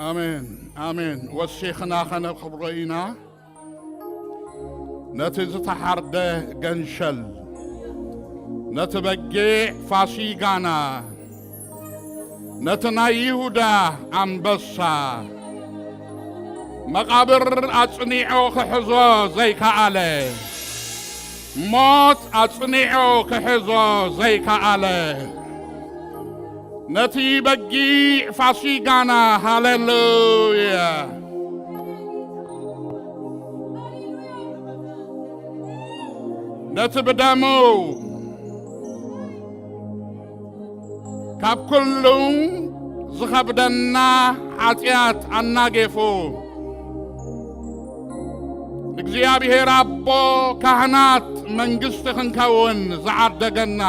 ኣሜን፣ ኣሜን። ወሲኽና ኸነኽብሮ ኢና። ነቲ ዝተሓርደ ገንሸል፣ ነቲ በጊዕ ፋሲጋና፣ ነቲ ናይ ይሁዳ ኣንበሳ፣ መቓብር ኣጽኒዖ ክሕዞ ዘይከኣለ፣ ሞት ኣጽኒዖ ክሕዞ ዘይከኣለ፣ ነቲ በጊዕ ፋሲጋና፣ ሃሌሉያ፣ ነቲ ብደሙ ካብ ኩሉ ዝኸብደና ሓጢኣት ኣናጌፉ፣ ንእግዚኣብሔር ኣቦ ካህናት መንግስቲ ክንከውን ዝዓደገና፣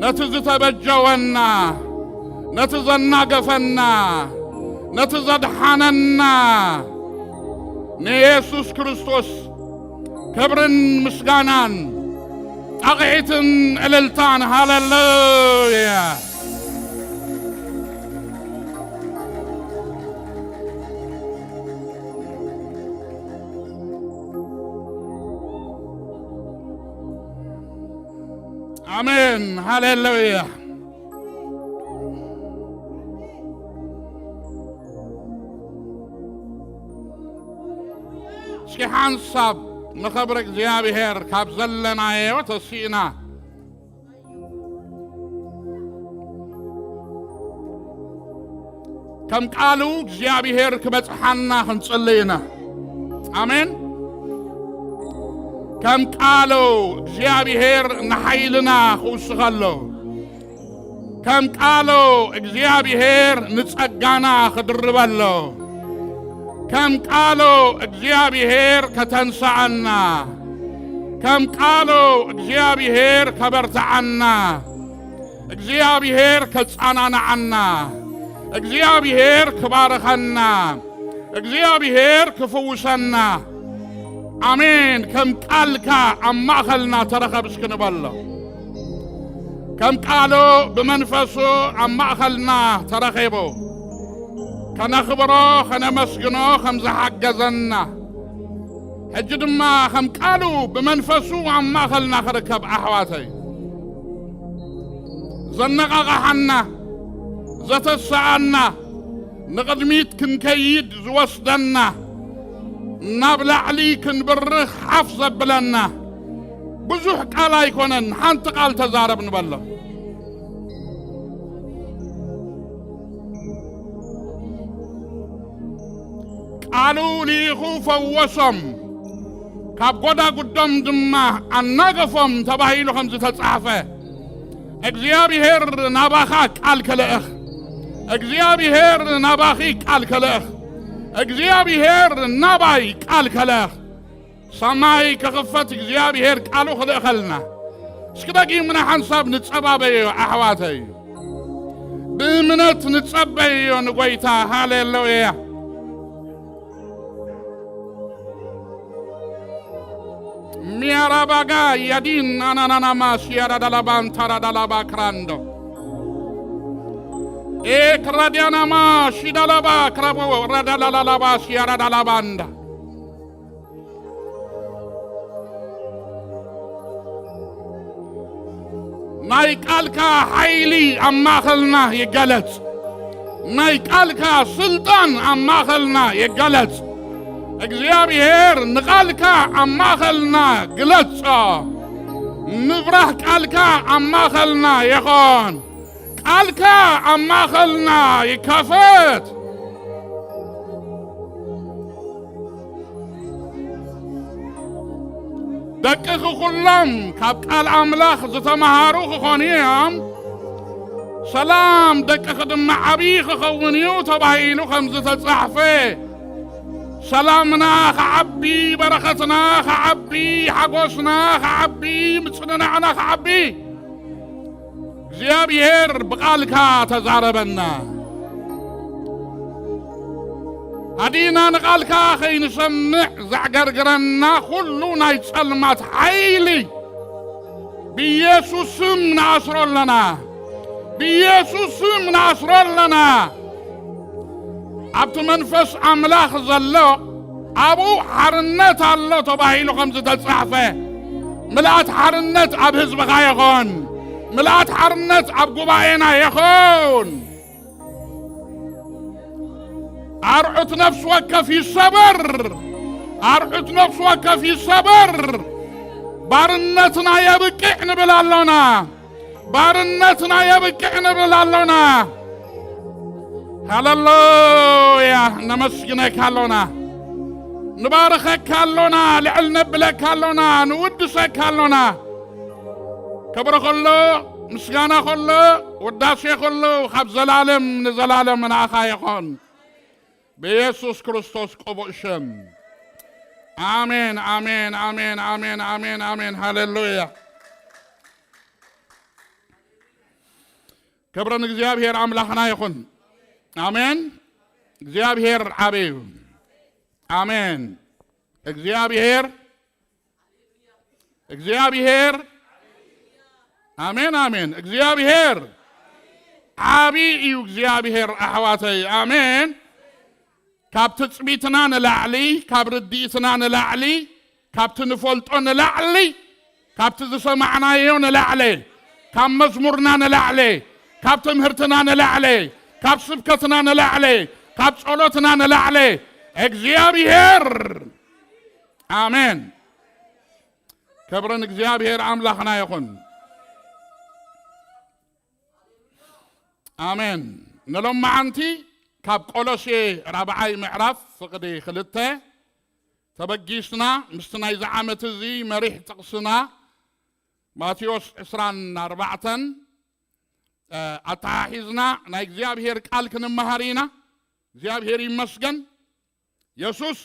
ነቲ ዝተበጀወና፣ ነቲ ዘናገፈና፣ ነቲ ዘድሓነና ንየሱስ ክርስቶስ ክብርን ምስጋናን ጣቕዒትን እልልታን። ሃሌሉያ። ኣሜን። ሃሌሉያ። እስኪ ሓንሳብ ንኽብሪ እግዚኣብሔር ካብ ዘለናዮ ተሲእና ከም ቃሉ እግዚኣብሔር ክበጽሓና ክንጽሊ ኢና። ኣሜን። ከም ቃሉ እግዚኣብሔር ንሓይልና ክውስኸሉ፣ ከም ቃሉ እግዚኣብሔር ንጸጋና ክድርበሉ፣ ከም ቃሉ እግዚኣብሔር ከተንስኣና፣ ከም ቃሉ እግዚኣብሔር ከበርትዓና፣ እግዚኣብሔር ከጸናንዓና፣ እግዚኣብሔር ክባርኸና፣ እግዚኣብሔር ክፍውሰና። ኣሜን። ከም ቃልካ ኣብ ማእኸልና ተረኸብ እስኪ ንበሎ። ከም ቃሉ ብመንፈሱ ኣብ ማእኸልና ተረኺቡ ከነኽብሮ ከነመስግኖ ከም ዝሓገዘና፣ ሕጂ ድማ ከም ቃሉ ብመንፈሱ ኣብ ማእኸልና ክርከብ፣ ኣሕዋተይ፣ ዘነቓቕሓና፣ ዘተስኣና፣ ንቕድሚት ክንከይድ ዝወስደና፣ ናብ ላዕሊ ክንብርኽ ሓፍ ዘብለና ብዙሕ ቃል ኣይኮነን፣ ሓንቲ ቃል ተዛረብ ንበሎ። ቃሉ ልኢኹ ፈወሶም፣ ካብ ጐዳጉዶም ድማ ኣናገፎም ተባሂሉ ከም ዝተጻሕፈ፣ እግዚኣብሔር ናባኻ ቃል ክልእኽ፣ እግዚኣብሔር ናባኺ ቃል ክልእኽ፣ እግዚኣብሔር ናባይ ቃል ክልእኽ። ሰማይ ክኽፈት እግዚኣብሔር ቃሉ ክልእኸልና። እስኪ ደጊምና ሓንሳብ ንጸባበዮ ኣሕዋተይ። ብእምነት ንጸበዮ ንጎይታ። ሃሌሉያ። ሚያራባጋ ያዲን ኣናናናማ ሲያራዳላባን ታራዳላባ ክራንዶ። ኤ ክራዲያናማ ሺዳላባ ክራቦ ራዳላላባ ሲያራዳላባንዳ። ናይ ቃልካ ሓይሊ ኣብ ማእኸልና ይገለጽ። ናይ ቃልካ ስልጣን ኣብ ማእኸልና ይገለጽ። እግዚኣብሔር ንቃልካ ኣብ ማእኸልና ግለጾ። ምብራህ ቃልካ ኣብ ማእኸልና ይኾን። ቃልካ ኣብ ማእኸልና ይከፈት። ደቅኺ ኩሎም ካብ ቃል ኣምላኽ ዝተምሃሩ ክኾኑ እዮም፣ ሰላም ደቅኺ ድማ ዓብዪ ክኸውን እዩ ተባሂሉ ከም ዝተጻሕፈ፣ ሰላምና ክዓቢ፣ በረኸትና ክዓቢ፣ ሓጎስና ክዓቢ፣ ምጽንናዕና ክዓቢ፣ እግዚኣብሔር ብቃልካ ተዛረበና። ሃዲና ንቃልካ ከይንሰምዕ ዘዕገርግረና ኩሉ ናይ ጸልማት ሓይሊ ኢየሱስ ስም ንኣስሮ ኣለና። ብኢየሱስ ስም ንኣስሮ ኣለና። ኣብቲ መንፈስ ኣምላኽ ዘሎ ኣብኡ ሓርነት ኣሎ ተባሂሉ ከም ዝተጻሕፈ፣ ምልኣት ሓርነት ኣብ ህዝብኻ ይኹን። ምልኣት ሓርነት ኣብ ጉባኤና ይኹን። ኣርዑት ነፍሲ ወከፍ ይሰበር። ኣርዑት ነፍሲ ወከፍ ይሰበር። ባርነትና የብቅዕ ንብል ኣሎና። ባርነትና የብቅዕ ንብል ኣሎና። ሃለሉያ። ነመስግነካ ኣሎና። ንባርኸካ ኣሎና። ልዕል ነብለካ ኣሎና። ንውድሰካ ኣሎና። ክብሪ ከሎ፣ ምስጋና ከሎ፣ ውዳሴ ከሎ፣ ካብ ዘላለም ንዘላለም ንኣኻ ይኹን። ብየሱስ ክርስቶስ ቅቡእ ሽም። ኣሜን፣ ኣሜን፣ ኣሜን፣ ኣሜን፣ ኣሜን፣ ኣሜን። ሃሌሉያ። ክብሪ ንእግዚኣብሔር ኣምላኽና ይኹን። ኣሜን። እግዚኣብሔር ዓቢ እዩ። ኣሜን። እግዚኣብሔር፣ እግዚኣብሔር፣ ኣሜን፣ ኣሜን። እግዚኣብሔር ዓቢ እዩ። እግዚኣብሔር ኣሕዋተይ፣ ኣሜን። ካብ ትጽቢትና ንላዕሊ፣ ካብ ርድኢትና ንላዕሊ፣ ካብቲ ንፈልጦ ንላዕሊ፣ ካብቲ ዝሰማዕናዮ ንላዕሊ፣ ካብ መዝሙርና ንላዕሊ፣ ካብ ትምህርትና ንላዕሊ፣ ካብ ስብከትና ንላዕሊ፣ ካብ ጸሎትና ንላዕሊ እግዚኣብሔር፣ ኣሜን። ክብሪ ንእግዚኣብሔር ኣምላኽና ይኹን። ኣሜን። ንሎማዓንቲ ካብ ቆሎሴ ራብዓይ ምዕራፍ ፍቕዲ ክልተ ተበጊስና፣ ምስቲ ናይዚ ዓመት እዚ መሪሕ ጥቕስና ማቴዎስ ዕስራን ኣርባዕተን፣ እ፣ ኣተሓሒዝና ናይ እግዚኣብሔር ቃል ክንመሃር ኢና። እግዚኣብሔር ይመስገን። የሱስ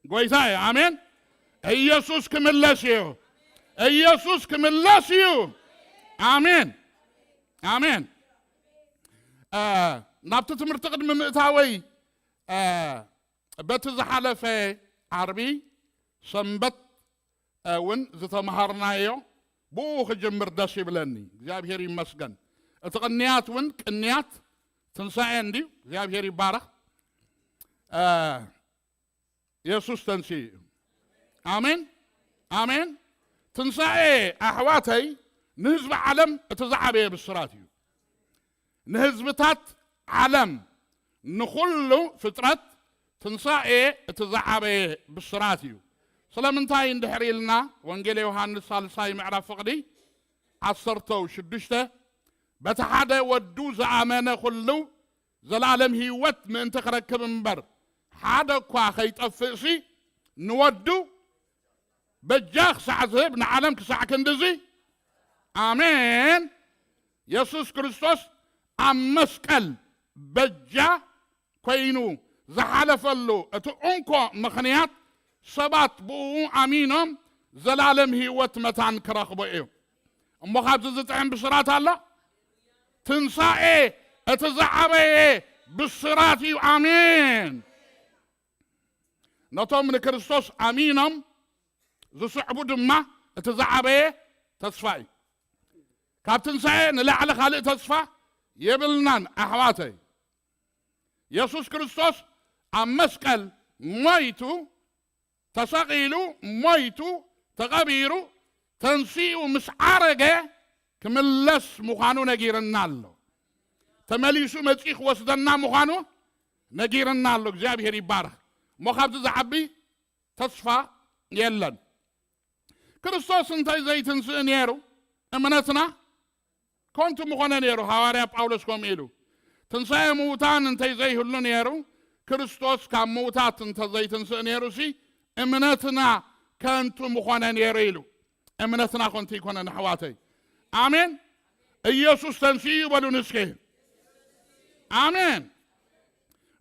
ጎይታ እዩ። ኣሜን። ኢየሱስ ክምለስ እዩ። ኢየሱስ ክምለስ እዩ። ኣሜን። ኣሜን። እ፣ ናብቲ ትምህርቲ ቅድሚ ምእታወይ፣ እ፣ በቲ ዝሓለፈ ዓርቢ ሰንበት እውን ዝተምሃርናዮ ብኡ ክጅምር ደስ ይብለኒ። እግዚኣብሔር ይመስገን። እቲ ቅንያት እውን ቅንያት ትንሳኤ እንድዩ። እግዚኣብሔር ይባረኽ። እ፣ የሱስ ተንስኡ እዩ። ኣሜን፣ ኣሜን። ትንሳኤ ኣሕዋተይ ንህዝቢ ዓለም እቲ ዝዓበየ ብስራት እዩ። ንህዝብታት ዓለም፣ ንኹሉ ፍጥረት ትንሳኤ እቲ ዝዓበየ ብስራት እዩ። ስለምንታይ እንድሕር ኢልና፣ ወንጌል ዮሃንስ ሳልሳይ ምዕራፍ ፍቕዲ ዓሰርተ ሽዱሽተ፣ በቲ ሓደ ወዱ ዝኣመነ ኩሉ ዘላለም ህይወት ምእንቲ ክረክብ እምበር፣ ሓደ እኳ ከይጠፍእሲ፣ ንወዱ በጃ ክሳዕ ዝህብ ንዓለም ክሳዕ ክንድዚ። ኣሜን። የሱስ ክርስቶስ ኣብ መስቀል በጃ ኮይኑ ዝሓለፈሉ እቲ እንኮ ምኽንያት፣ ሰባት ብኡ ኣሚኖም ዘላለም ህይወት መታን ክረኽቡ እዩ። እሞ ካብዚ ዝጥዕም ብስራት ኣሎ? ትንሳኤ እቲ ዝዓበየ ብስራት እዩ። ኣሜን። ነቶም ንክርስቶስ ኣሚኖም ዝስዕቡ ድማ እቲ ዝዓበየ ተስፋ እዩ። ካብ ትንሳኤ ንላዕሊ ካልእ ተስፋ የብልናን ኣሕዋተይ። የሱስ ክርስቶስ ኣብ መስቀል ሞይቱ፣ ተሰቒሉ፣ ሞይቱ፣ ተቐቢሩ፣ ተንሲኡ ምስ ዓረገ ክምለስ ምዃኑ ነጊርና ኣሎ። ተመሊሱ መጺኡ ክወስደና ምዃኑ ነጊርና ኣሎ። እግዚኣብሔር ይባረኽ። እሞ ካብዚ ዝዓቢ ተስፋ የለን። ክርስቶስ እንተይ ዘይትንስእ ነይሩ፣ እምነትና ከንቱ ምኾነ ነይሩ። ሃዋርያ ጳውሎስ ከምኡ ኢሉ፣ ትንሳኤ ምዉታን እንተይ ዘይህሉ ነይሩ፣ ክርስቶስ ካብ ምዉታት እንተ ዘይትንስእ ነይሩሲ፣ እምነትና ከንቱ ምኾነ ነይሩ ኢሉ። እምነትና ከንቱ ይኮነን ኣሕዋተይ። ኣሜን። ኢየሱስ ተንስኡ እዩ በሉኒ እስኪ። ኣሜን።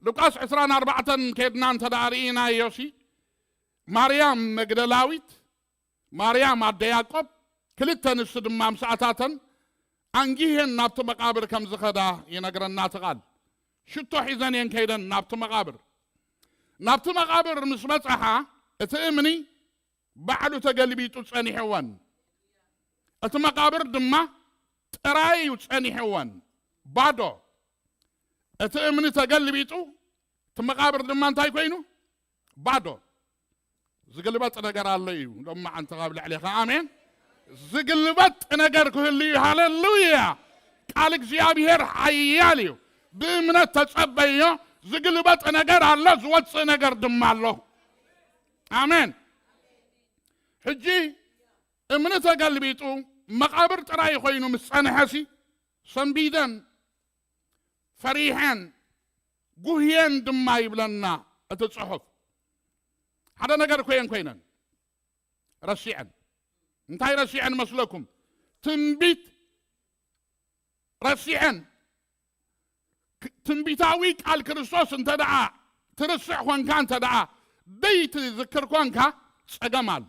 ሉቃስ ዕስራን ኣርባዕተን ኬድና እንተ ደኣ ርኢናዮሲ፣ ማርያም መግደላዊት፣ ማርያም ኣደ ያዕቆብ፣ ክልተ ኣንስቲ ድማ ምስኣታተን ኣንጊሄን ናብቲ መቓብር ከም ዝኸዳ ይነግረና እቲ ቃል። ሽቶ ሒዘን እየን ከይደን ናብቲ መቓብር። ናብቲ መቓብር ምስ በጽሓ፣ እቲ እምኒ ባዕሉ ተገልቢጡ ጸኒሕወን። እቲ መቓብር ድማ ጥራይ እዩ ጸኒሕወን፣ ባዶ። እቲ እምኒ ተገልቢጡ፣ እቲ መቓብር ድማ እንታይ ኮይኑ? ባዶ። ዝግልበጥ ነገር ኣሎ እዩ። ሎማዓንቲ ካብ ልዕሌኻ፣ ኣሜን። ዝግልበጥ ነገር ክህሉ እዩ። ሃሌሉያ! ቃል እግዚኣብሔር ሓያል እዩ። ብእምነት ተጸበዮ። ዝግልበጥ ነገር ኣሎ፣ ዝወጽእ ነገር ድማ ኣሎ። ኣሜን። ሕጂ እምኒ ተገልቢጡ፣ መቓብር ጥራይ ኮይኑ ምስ ጸንሐሲ፣ ሰንቢደን፣ ፈሪሐን፣ ጉህየን ድማ ይብለና እቲ ጽሑፍ። ሓደ ነገር እኮ እየን ኮይነን፣ ረሲዐን። እንታይ ረሲዐን መስለኩም? ትንቢት ረሲዐን። ክ-፣ ትንቢታዊ ቃል ክርስቶስ እንተ ደኣ ትርስዕ ኮንካ፣ እንተ ደኣ ደይትዝክር ኮንካ፣ ጸገም ኣሎ፣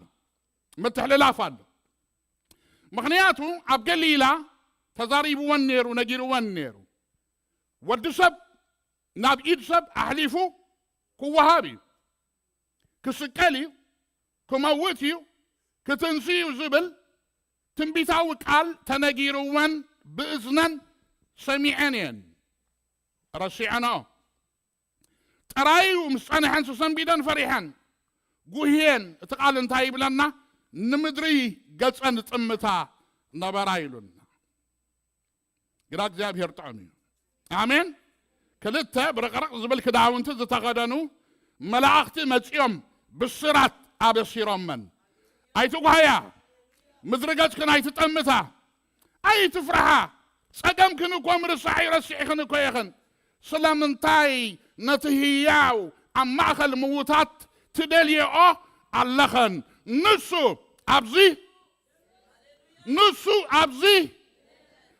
ምትሕልላፍ ኣሎ። ምኽንያቱ ኣብ ገሊላ ተዛሪብወን ነይሩ፣ ነጊርወን ነይሩ። ወዲ ሰብ ናብ ኢድ ሰብ ኣሕሊፉ ክወሃብ እዩ፣ ክስቀል እዩ፣ ክመውት እዩ፣ ክትንሲ እዩ ዝብል ትንቢታዊ ቃል ተነጊርወን ብእዝነን ሰሚዐን እየን። ረሲዐንኦ። ጥራይ እዩ ምስ ጸንሐን ሰሰንቢደን ፈሪሐን ጉህየን። እቲ ቃል እንታይ ይብለና? ንምድሪ ገጸን ዝጥምታ ነበራ ኢሉና። ግዳ እግዚኣብሔር ጥዑም እዩ። ኣሜን። ክልተ ብርቕርቕ ዝብል ክዳውንቲ ዝተኸደኑ መላእኽቲ መጺኦም ብስራት ኣበሲሮመን። ኣይትጓሃያ፣ ምድሪ ገጽክን ኣይትጠምታ፣ ኣይትፍርሓ። ጸገምክን እኮ ምርሳዕ እዩ፣ ረሲዕክን እኮ ኢኽን። ስለምንታይ ነቲ ህያው ኣብ ማእከል ምዉታት ትደልየኦ ኣለኸን? ንሱ ኣብዚ፣ ንሱ ኣብዚ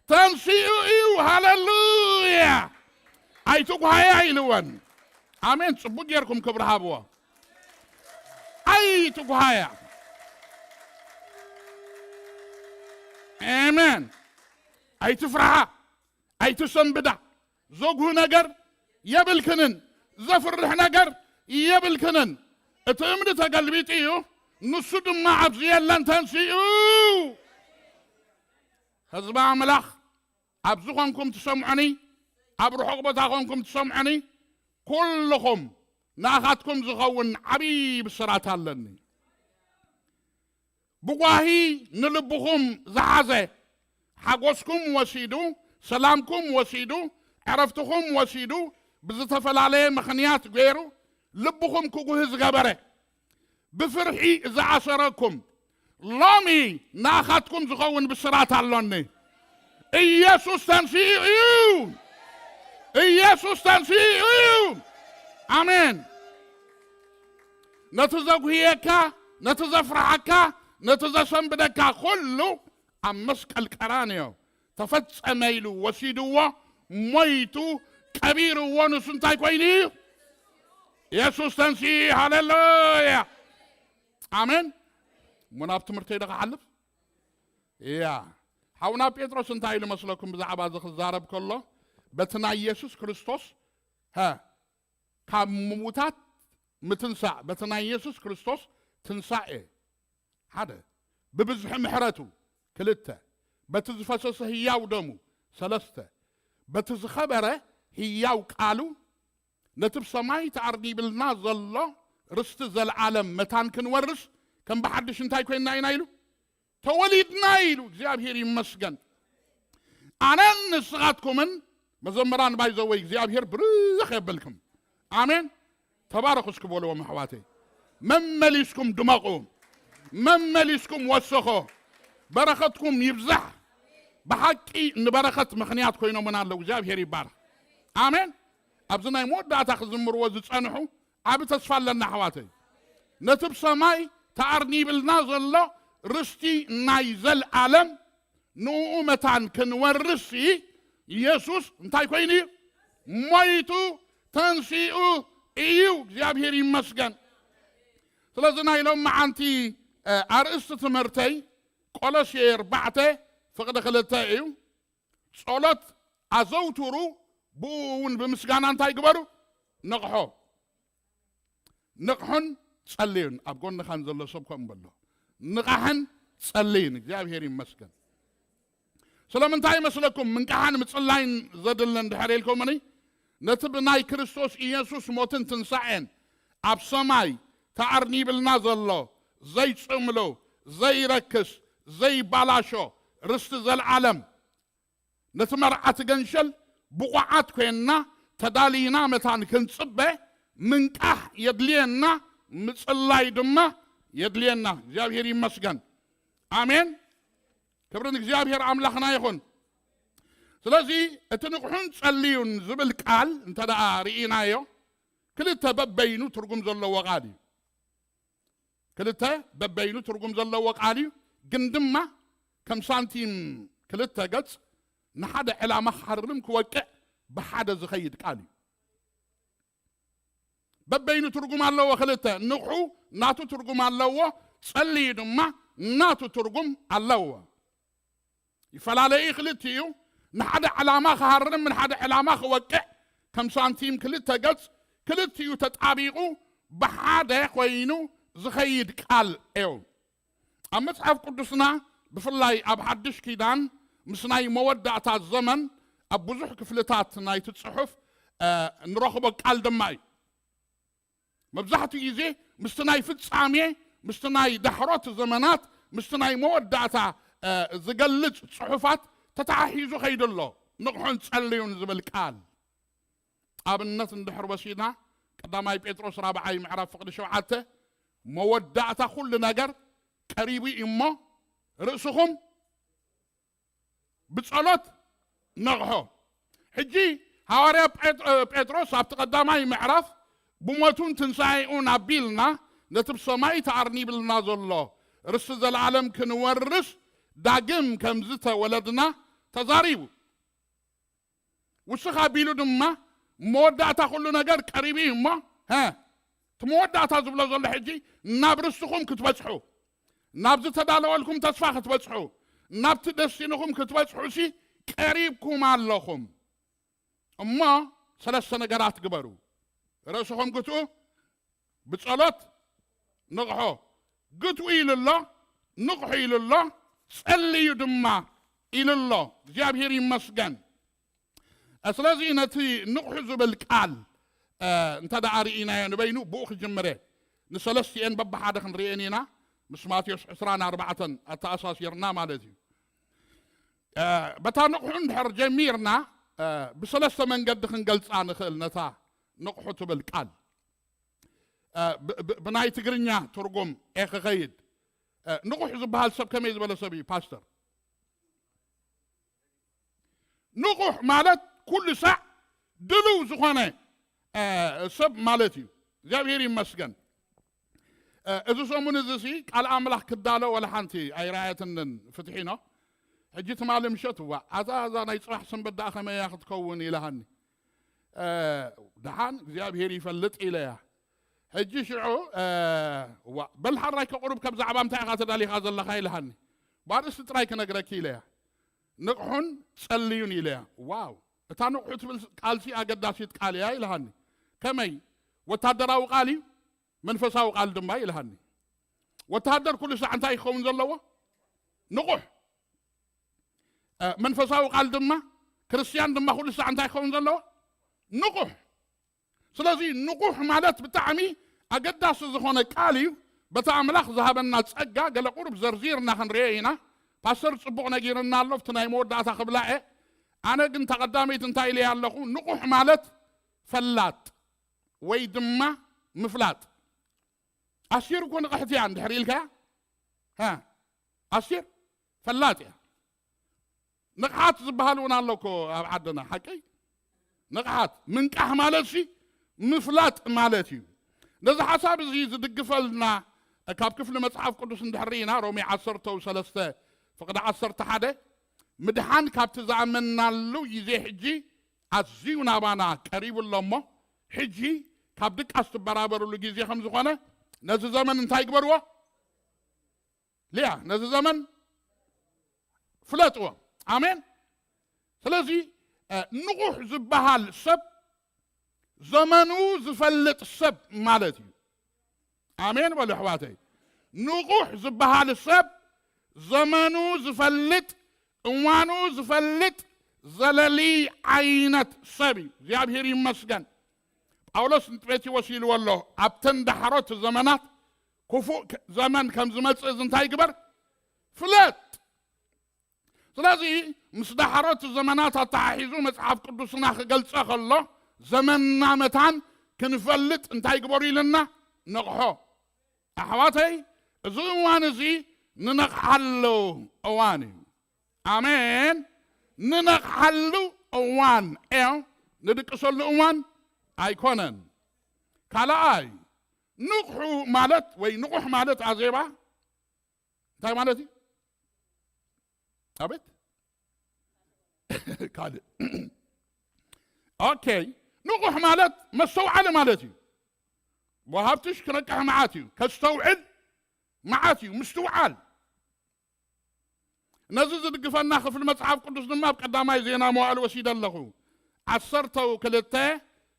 ተንሲኡ እዩ። ሃሌሉያ! ኣይትጉሃያ ኢልወን። ኣሜን። ጽቡቅ ጌርኩም ክብሪ ሃብዎ። ኣይትጉሃያ። ኣሜን። ኣይትፍርሓ፣ ኣይትሰንብዳ። ዘጉህ ነገር የብልክንን፣ ዘፍርሕ ነገር የብልክንን። እቲ እምኒ ተገልቢጡ እዩ፣ ንሱ ድማ ኣብዚ የለን፣ ተንሲኡ። ህዝቢ ኣምላኽ፣ ኣብዚ ኾንኩም ትሰምዑኒ፣ ኣብ ርሑቕ ቦታ ኾንኩም ትሰምዑኒ፣ ኩልኹም ንኣኻትኩም ዝኸውን ዓብዪ ብስራት ኣለኒ። ብጓሂ ንልብኹም ዝሓዘ፣ ሓጎስኩም ወሲዱ፣ ሰላምኩም ወሲዱ፣ ዕረፍትኹም ወሲዱ፣ ብዝተፈላለየ ምኽንያት ገይሩ ልብኹም ክጉህ ዝገበረ፣ ብፍርሒ ዝኣሰረኩም፣ ሎሚ ንኣኻትኩም ዝኸውን ብስራት ኣሎኒ። ኢየሱስ ተንሲኡ እዩ። ኢየሱስ ተንሲኡ እዩ። ኣሜን። ነቲ ዘጉህየካ፣ ነቲ ዘፍርሓካ፣ ነቲ ዘሰንብደካ ኩሉ ኣብ መስቀል ቀራንዮ ተፈጸመ ኢሉ ወሲድዎ፣ ሞይቱ፣ ቀቢርዎ። ንሱ እንታይ ኮይኑ እዩ? የሱስ ተንሲኡ። ሃሌሉያ። ኣሜን። እሞ ናብ ትምህርተይ ዶ ክሓልፍ? እያ። ሓውና ጴጥሮስ እንታይ ኢሉ መስለኩም ብዛዕባ እዚ ክዛረብ ከሎ? በቲ ናይ የሱስ ክርስቶስ፣ ሀ፣ ካብ ምዉታት ምትንሳእ፣ በቲ ናይ የሱስ ክርስቶስ ትንሳኤ፣ ሓደ፣ ብብዝሒ ምሕረቱ፣ ክልተ፣ በቲ ዝፈሰሰ ህያው ደሙ፣ ሰለስተ፣ በቲ ዝኸበረ ህያው ቃሉ፣ ነቲ ብሰማይ ተኣርኒብልና ዘሎ ርስቲ ዘለዓለም መታን ክንወርስ ከም ብሓድሽ እንታይ ኮይንና ኢና ኢሉ? ተወሊድና ኢሉ። እግዚኣብሔር ይመስገን። ኣነን ንስኻትኩምን መዘምራን ባይዘወይ እግዚኣብሔር ብርኽ የበልኩም። ኣሜን። ተባረኹ እስኪ በልዎም ኣሕዋተይ። መመሊስኩም ድመቑ፣ መመሊስኩም ወሰኾ፣ በረኸትኩም ይብዛሕ። ብሓቂ ንበረኸት ምኽንያት ኮይኖምና ኣለዉ። እግዚኣብሔር ይባረኽ። ኣሜን። ኣብዚ ናይ መወዳእታ ክዝምርዎ ዝጸንሑ ዓቢ ተስፋ ኣለና ኣሕዋተይ። ነቲ ብሰማይ ተኣርኒብልና ዘሎ ርስቲ ናይ ዘልኣለም ንኡ መታን ክንወርስ የሱስ እንታይ ኮይኑ እዩ? ሞይቱ ተንሲኡ እዩ። እግዚኣብሔር ይመስገን። ስለዚ ናይ ሎም መዓንቲ፣ እ፣ ኣርእስቲ ትምህርተይ ቆሎሴ ኣርባዕተ ፍቕዲ ክልተ እዩ። ጸሎት ኣዘውትሩ፣ ብኡ እውን ብምስጋና እንታይ ግበሩ? ንቕሖ። ንቕሑን ጸልዩን። ኣብ ጎንኻን ዘሎ ሰብ ከምኡ በሎ። ንቓሕን ጸልይን። እግዚኣብሔር ይመስገን። ስለምንታይ ይመስለኩም ምንቃሕን ምጽላይን ዘድልን ድሕር ኢልኩምኒ? ነቲ ብናይ ክርስቶስ ኢየሱስ ሞትን ትንሳኤን ኣብ ሰማይ ተኣርኒብልና ዘሎ ዘይጽምሉ፣ ዘይረክስ፣ ዘይባላሾ ርስቲ ዘልዓለም፣ ነቲ መርዓ ትገንሸል ብቑዓት ኮይንና ተዳሊና መታን ክንጽበ ምንቃሕ የድልየና፣ ምጽላይ ድማ የድልየና። እግዚኣብሔር ይመስገን። ኣሜን። ክብሪ ንእግዚኣብሔር ኣምላኽና ይኹን። ስለዚ እቲ ንቕሑን ጸልዩን ዝብል ቃል እንተ ደኣ ርኢናዮ፣ ክልተ በበይኑ ትርጉም ዘለዎ ቃል እዩ። ክልተ በበይኑ ትርጉም ዘለዎ ቃል እዩ፣ ግን ድማ ከም ሳንቲም ክልተ ገጽ ንሓደ ዕላማ ክሃርም ክወቅዕ ብሓደ ዝኸይድ ቃል እዩ። በበይኑ ትርጉም ኣለዎ። ክልተ ንቕሑ ናቱ ትርጉም ኣለዎ፣ ጸልዩ ድማ ናቱ ትርጉም ኣለዎ። ይፈላለዩ ክልቲኡ። ንሓደ ዕላማ ክሃርም ንሓደ ዕላማ ክወቅዕ ከም ሳንቲም ክልተ ገጽ ክልቲኡ ተጣቢቑ ብሓደ ኮይኑ ዝኸይድ ቃል እዩ። ኣብ መጽሓፍ ቅዱስና ብፍላይ ኣብ ሓድሽ ኪዳን ምስ ናይ መወዳእታ ዘመን ኣብ ብዙሕ ክፍልታት ናይቲ ጽሑፍ ንረኽቦ ቃል ድማ እዩ። መብዛሕትኡ ግዜ ምስቲ ናይ ፍጻሜ ምስቲ ናይ ዳሕሮት ዘመናት ምስቲ ናይ መወዳእታ ዝገልጽ ጽሑፋት ተተሓሒዙ ከይዱ ኣሎ። ንቕሑን ጸልዩን ዝብል ቃል ኣብነት እንድሕር ወሲድና ቀዳማይ ጴጥሮስ ራብዓይ ምዕራፍ ፍቕዲ ሸውዓተ መወዳእታ ኩሉ ነገር ቀሪቡ እዩ እሞ ርእስኹም ብጸሎት ነቕሖ። ሕጂ ሃዋርያ ጴጥሮስ ኣብቲ ቀዳማይ ምዕራፍ ብሞቱን ትንሳኤኡን ኣቢልና ነቲ ብሰማይ ተኣርኒብልና ዘሎ ርስቲ ዘለዓለም ክንወርስ ዳግም ከም ዝተወለድና ተዛሪቡ። ውስኽ ኣቢሉ ድማ መወዳእታ ኩሉ ነገር ቀሪቡ እዩ እሞ እቲ መወዳእታ ዝብሎ ዘሎ ሕጂ ናብ ርስኹም ክትበጽሑ ናብ ዝተዳለወልኩም ተስፋ ክትበጽሑ ናብቲ ደስቲንኹም ክትበጽሑ ሲ ቀሪብኩም ኣለኹም። እሞ ሰለስተ ነገራት ግበሩ። ርእስኹም ግትኡ፣ ብጸሎት ንቕሖ። ግትኡ ኢሉ ኣሎ፣ ንቕሑ ኢሉ ኣሎ፣ ጸልዩ ድማ ኢሉ ኣሎ። እግዚኣብሔር ይመስገን። ስለዚ ነቲ ንቕሑ ዝብል ቃል እንተ ደኣ ርኢናዮ ንበይኑ ብኡ ክጅምረ ንሰለስቲኤን በብሓደ ክንርእየን ኢና። ምስ ማቴዎስ ዕስራን ኣርባዕተን ኣተኣሳሲርና ማለት እዩ። በታ ንቕሑ እንድሕር ጀሚርና ብሰለስተ መንገዲ ክንገልጻ ንኽእል ነታ ንቕሑ ትብል ቃል። ብናይ ትግርኛ ትርጉም እየ ክኸይድ። ንቑሕ ዝበሃል ሰብ ከመይ ዝበለ ሰብ እዩ ፓስተር? ንቑሕ ማለት ኩሉ ሳዕ ድልው ዝኾነ ሰብ ማለት እዩ። እግዚኣብሔር ይመስገን። እዚ ሰሙን እዚ ሲ ቃል ኣምላኽ ክዳሎ ወላ ሓንቲ ኣይረኣየትንን ፍትሒኖ። ሕጂ ትማሊ ምሸት እዋ ኣዛ እዛ ናይ ጽባሕ ሰንበት ደኣ ከመያ ክትከውን ኢልሃኒ። ደሓን እግዚኣብሔር ይፈልጥ ኢለያ። ሕጂ ሽዑ እዋ በል ሓራይ ከቑርብ ካብ ዛዕባ እንታይ ኢኻ ተዳሊኻ ዘለኻ ኢልሃኒ። ባርእስቲ ጥራይ ክነግረኪ ኢለያ። ንቕሑን ጸልዩን ኢለያ። ዋው እታ ንቕሑ ትብል ቃልሲ ኣገዳሲት ቃል እያ ኢልሃኒ። ከመይ ወታደራዊ ቃል እዩ መንፈሳዊ ቃል ድማ ኢልሃኒ። ወተሃደር ኩሉ ሳዕ እንታይ ክኸውን ዘለዎ? ንቑሕ። መንፈሳዊ ቃል ድማ ክርስትያን ድማ ኩሉ ሳዕ እንታይ ክኸውን ዘለዎ? ንቑሕ። ስለዚ ንቑሕ ማለት ብጣዕሚ ኣገዳሲ ዝኾነ ቃል እዩ። በቲ ኣምላኽ ዝሃበና ጸጋ ገለ ቁሩብ ዘርዚርና ክንርኦ ኢና። ፓስተር ጽቡቕ ነጊርና ኣሎ ኣብቲ ናይ መወዳእታ ክብላዐ። ኣነ ግን ተቐዳመይቲ እንታይ ኢለያ ኣለኹ? ንቑሕ ማለት ፈላጥ ወይ ድማ ምፍላጥ። ኣስቴር እኮ ንቕሕቲ እያ እንድሕር ኢልካያ ኣስቴር ፈላጥ እያ። ንቕሓት ዝበሃል እውን ኣሎ እኮ ኣብ ዓድና ሓቀይ። ንቕሓት ምንቃሕ ማለት ሲ ምፍላጥ ማለት እዩ። ነዚ ሓሳብ እዚ ዝድግፈልና ካብ ክፍሊ መጽሓፍ ቅዱስ እንድሕር ርኢና ሮሜ ዓሰርተ ሰለስተ ፍቕዲ ዓሰርተ ሓደ ምድሓን ካብቲ ዝኣመንናሉ ግዜ ሕጂ ኣዝዩ ናባና ቀሪቡ ኣሎ እሞ ሕጂ ካብ ድቃስ ትበራበርሉ ግዜ ከም ዝኾነ ነዚ ዘመን እንታይ ግበርዎ? ልያ ነዚ ዘመን ፍለጥዎ። ኣሜን። ስለዚ ንቑሕ ዝበሃል ሰብ ዘመኑ ዝፈልጥ ሰብ ማለት እዩ። ኣሜን በሉ ኣሕዋተይ። ንቑሕ ዝበሃል ሰብ ዘመኑ ዝፈልጥ እዋኑ ዝፈልጥ ዘለሊ ዓይነት ሰብ እዩ። እግዚኣብሔር ይመስገን። ጳውሎስ ንጢሞቴዎስ ኢልዎ ኣሎ፣ ኣብተን ዳሕሮት ዘመናት ክፉእ ዘመን ከም ዝመጽእ እዚ እንታይ ግበር? ፍለጥ። ስለዚ ምስ ዳሕሮት ዘመናት ኣተሓሒዙ መጽሓፍ ቅዱስና ክገልጸ ከሎ ዘመንና መታን ክንፈልጥ እንታይ ግበሩ ኢልና? ንቕሖ። ኣሕዋተይ፣ እዚ እዋን እዚ ንነቕሓሉ እዋን እዩ። ኣሜን። ንነቕሓሉ እዋን እዮ፣ ንድቅሰሉ እዋን ኣይኮነን። ካልኣይ፣ ንቕሑ ማለት ወይ ንቑሕ ማለት ኣዜባ እንታይ ማለት እዩ? ኣቤት ካልእ። ኦኬ፣ ንቑሕ ማለት መስተውዓሊ ማለት እዩ። ወሃብትሽ ክነቅሕ መዓት እዩ፣ ከስተውዕል መዓት እዩ፣ ምስትውዓል። ነዚ ዝድግፈና ክፍሊ መጽሓፍ ቅዱስ ድማ ኣብ ቀዳማይ ዜና መዋእል ወሲደ ኣለኹ። ዓሰርተው ክልተ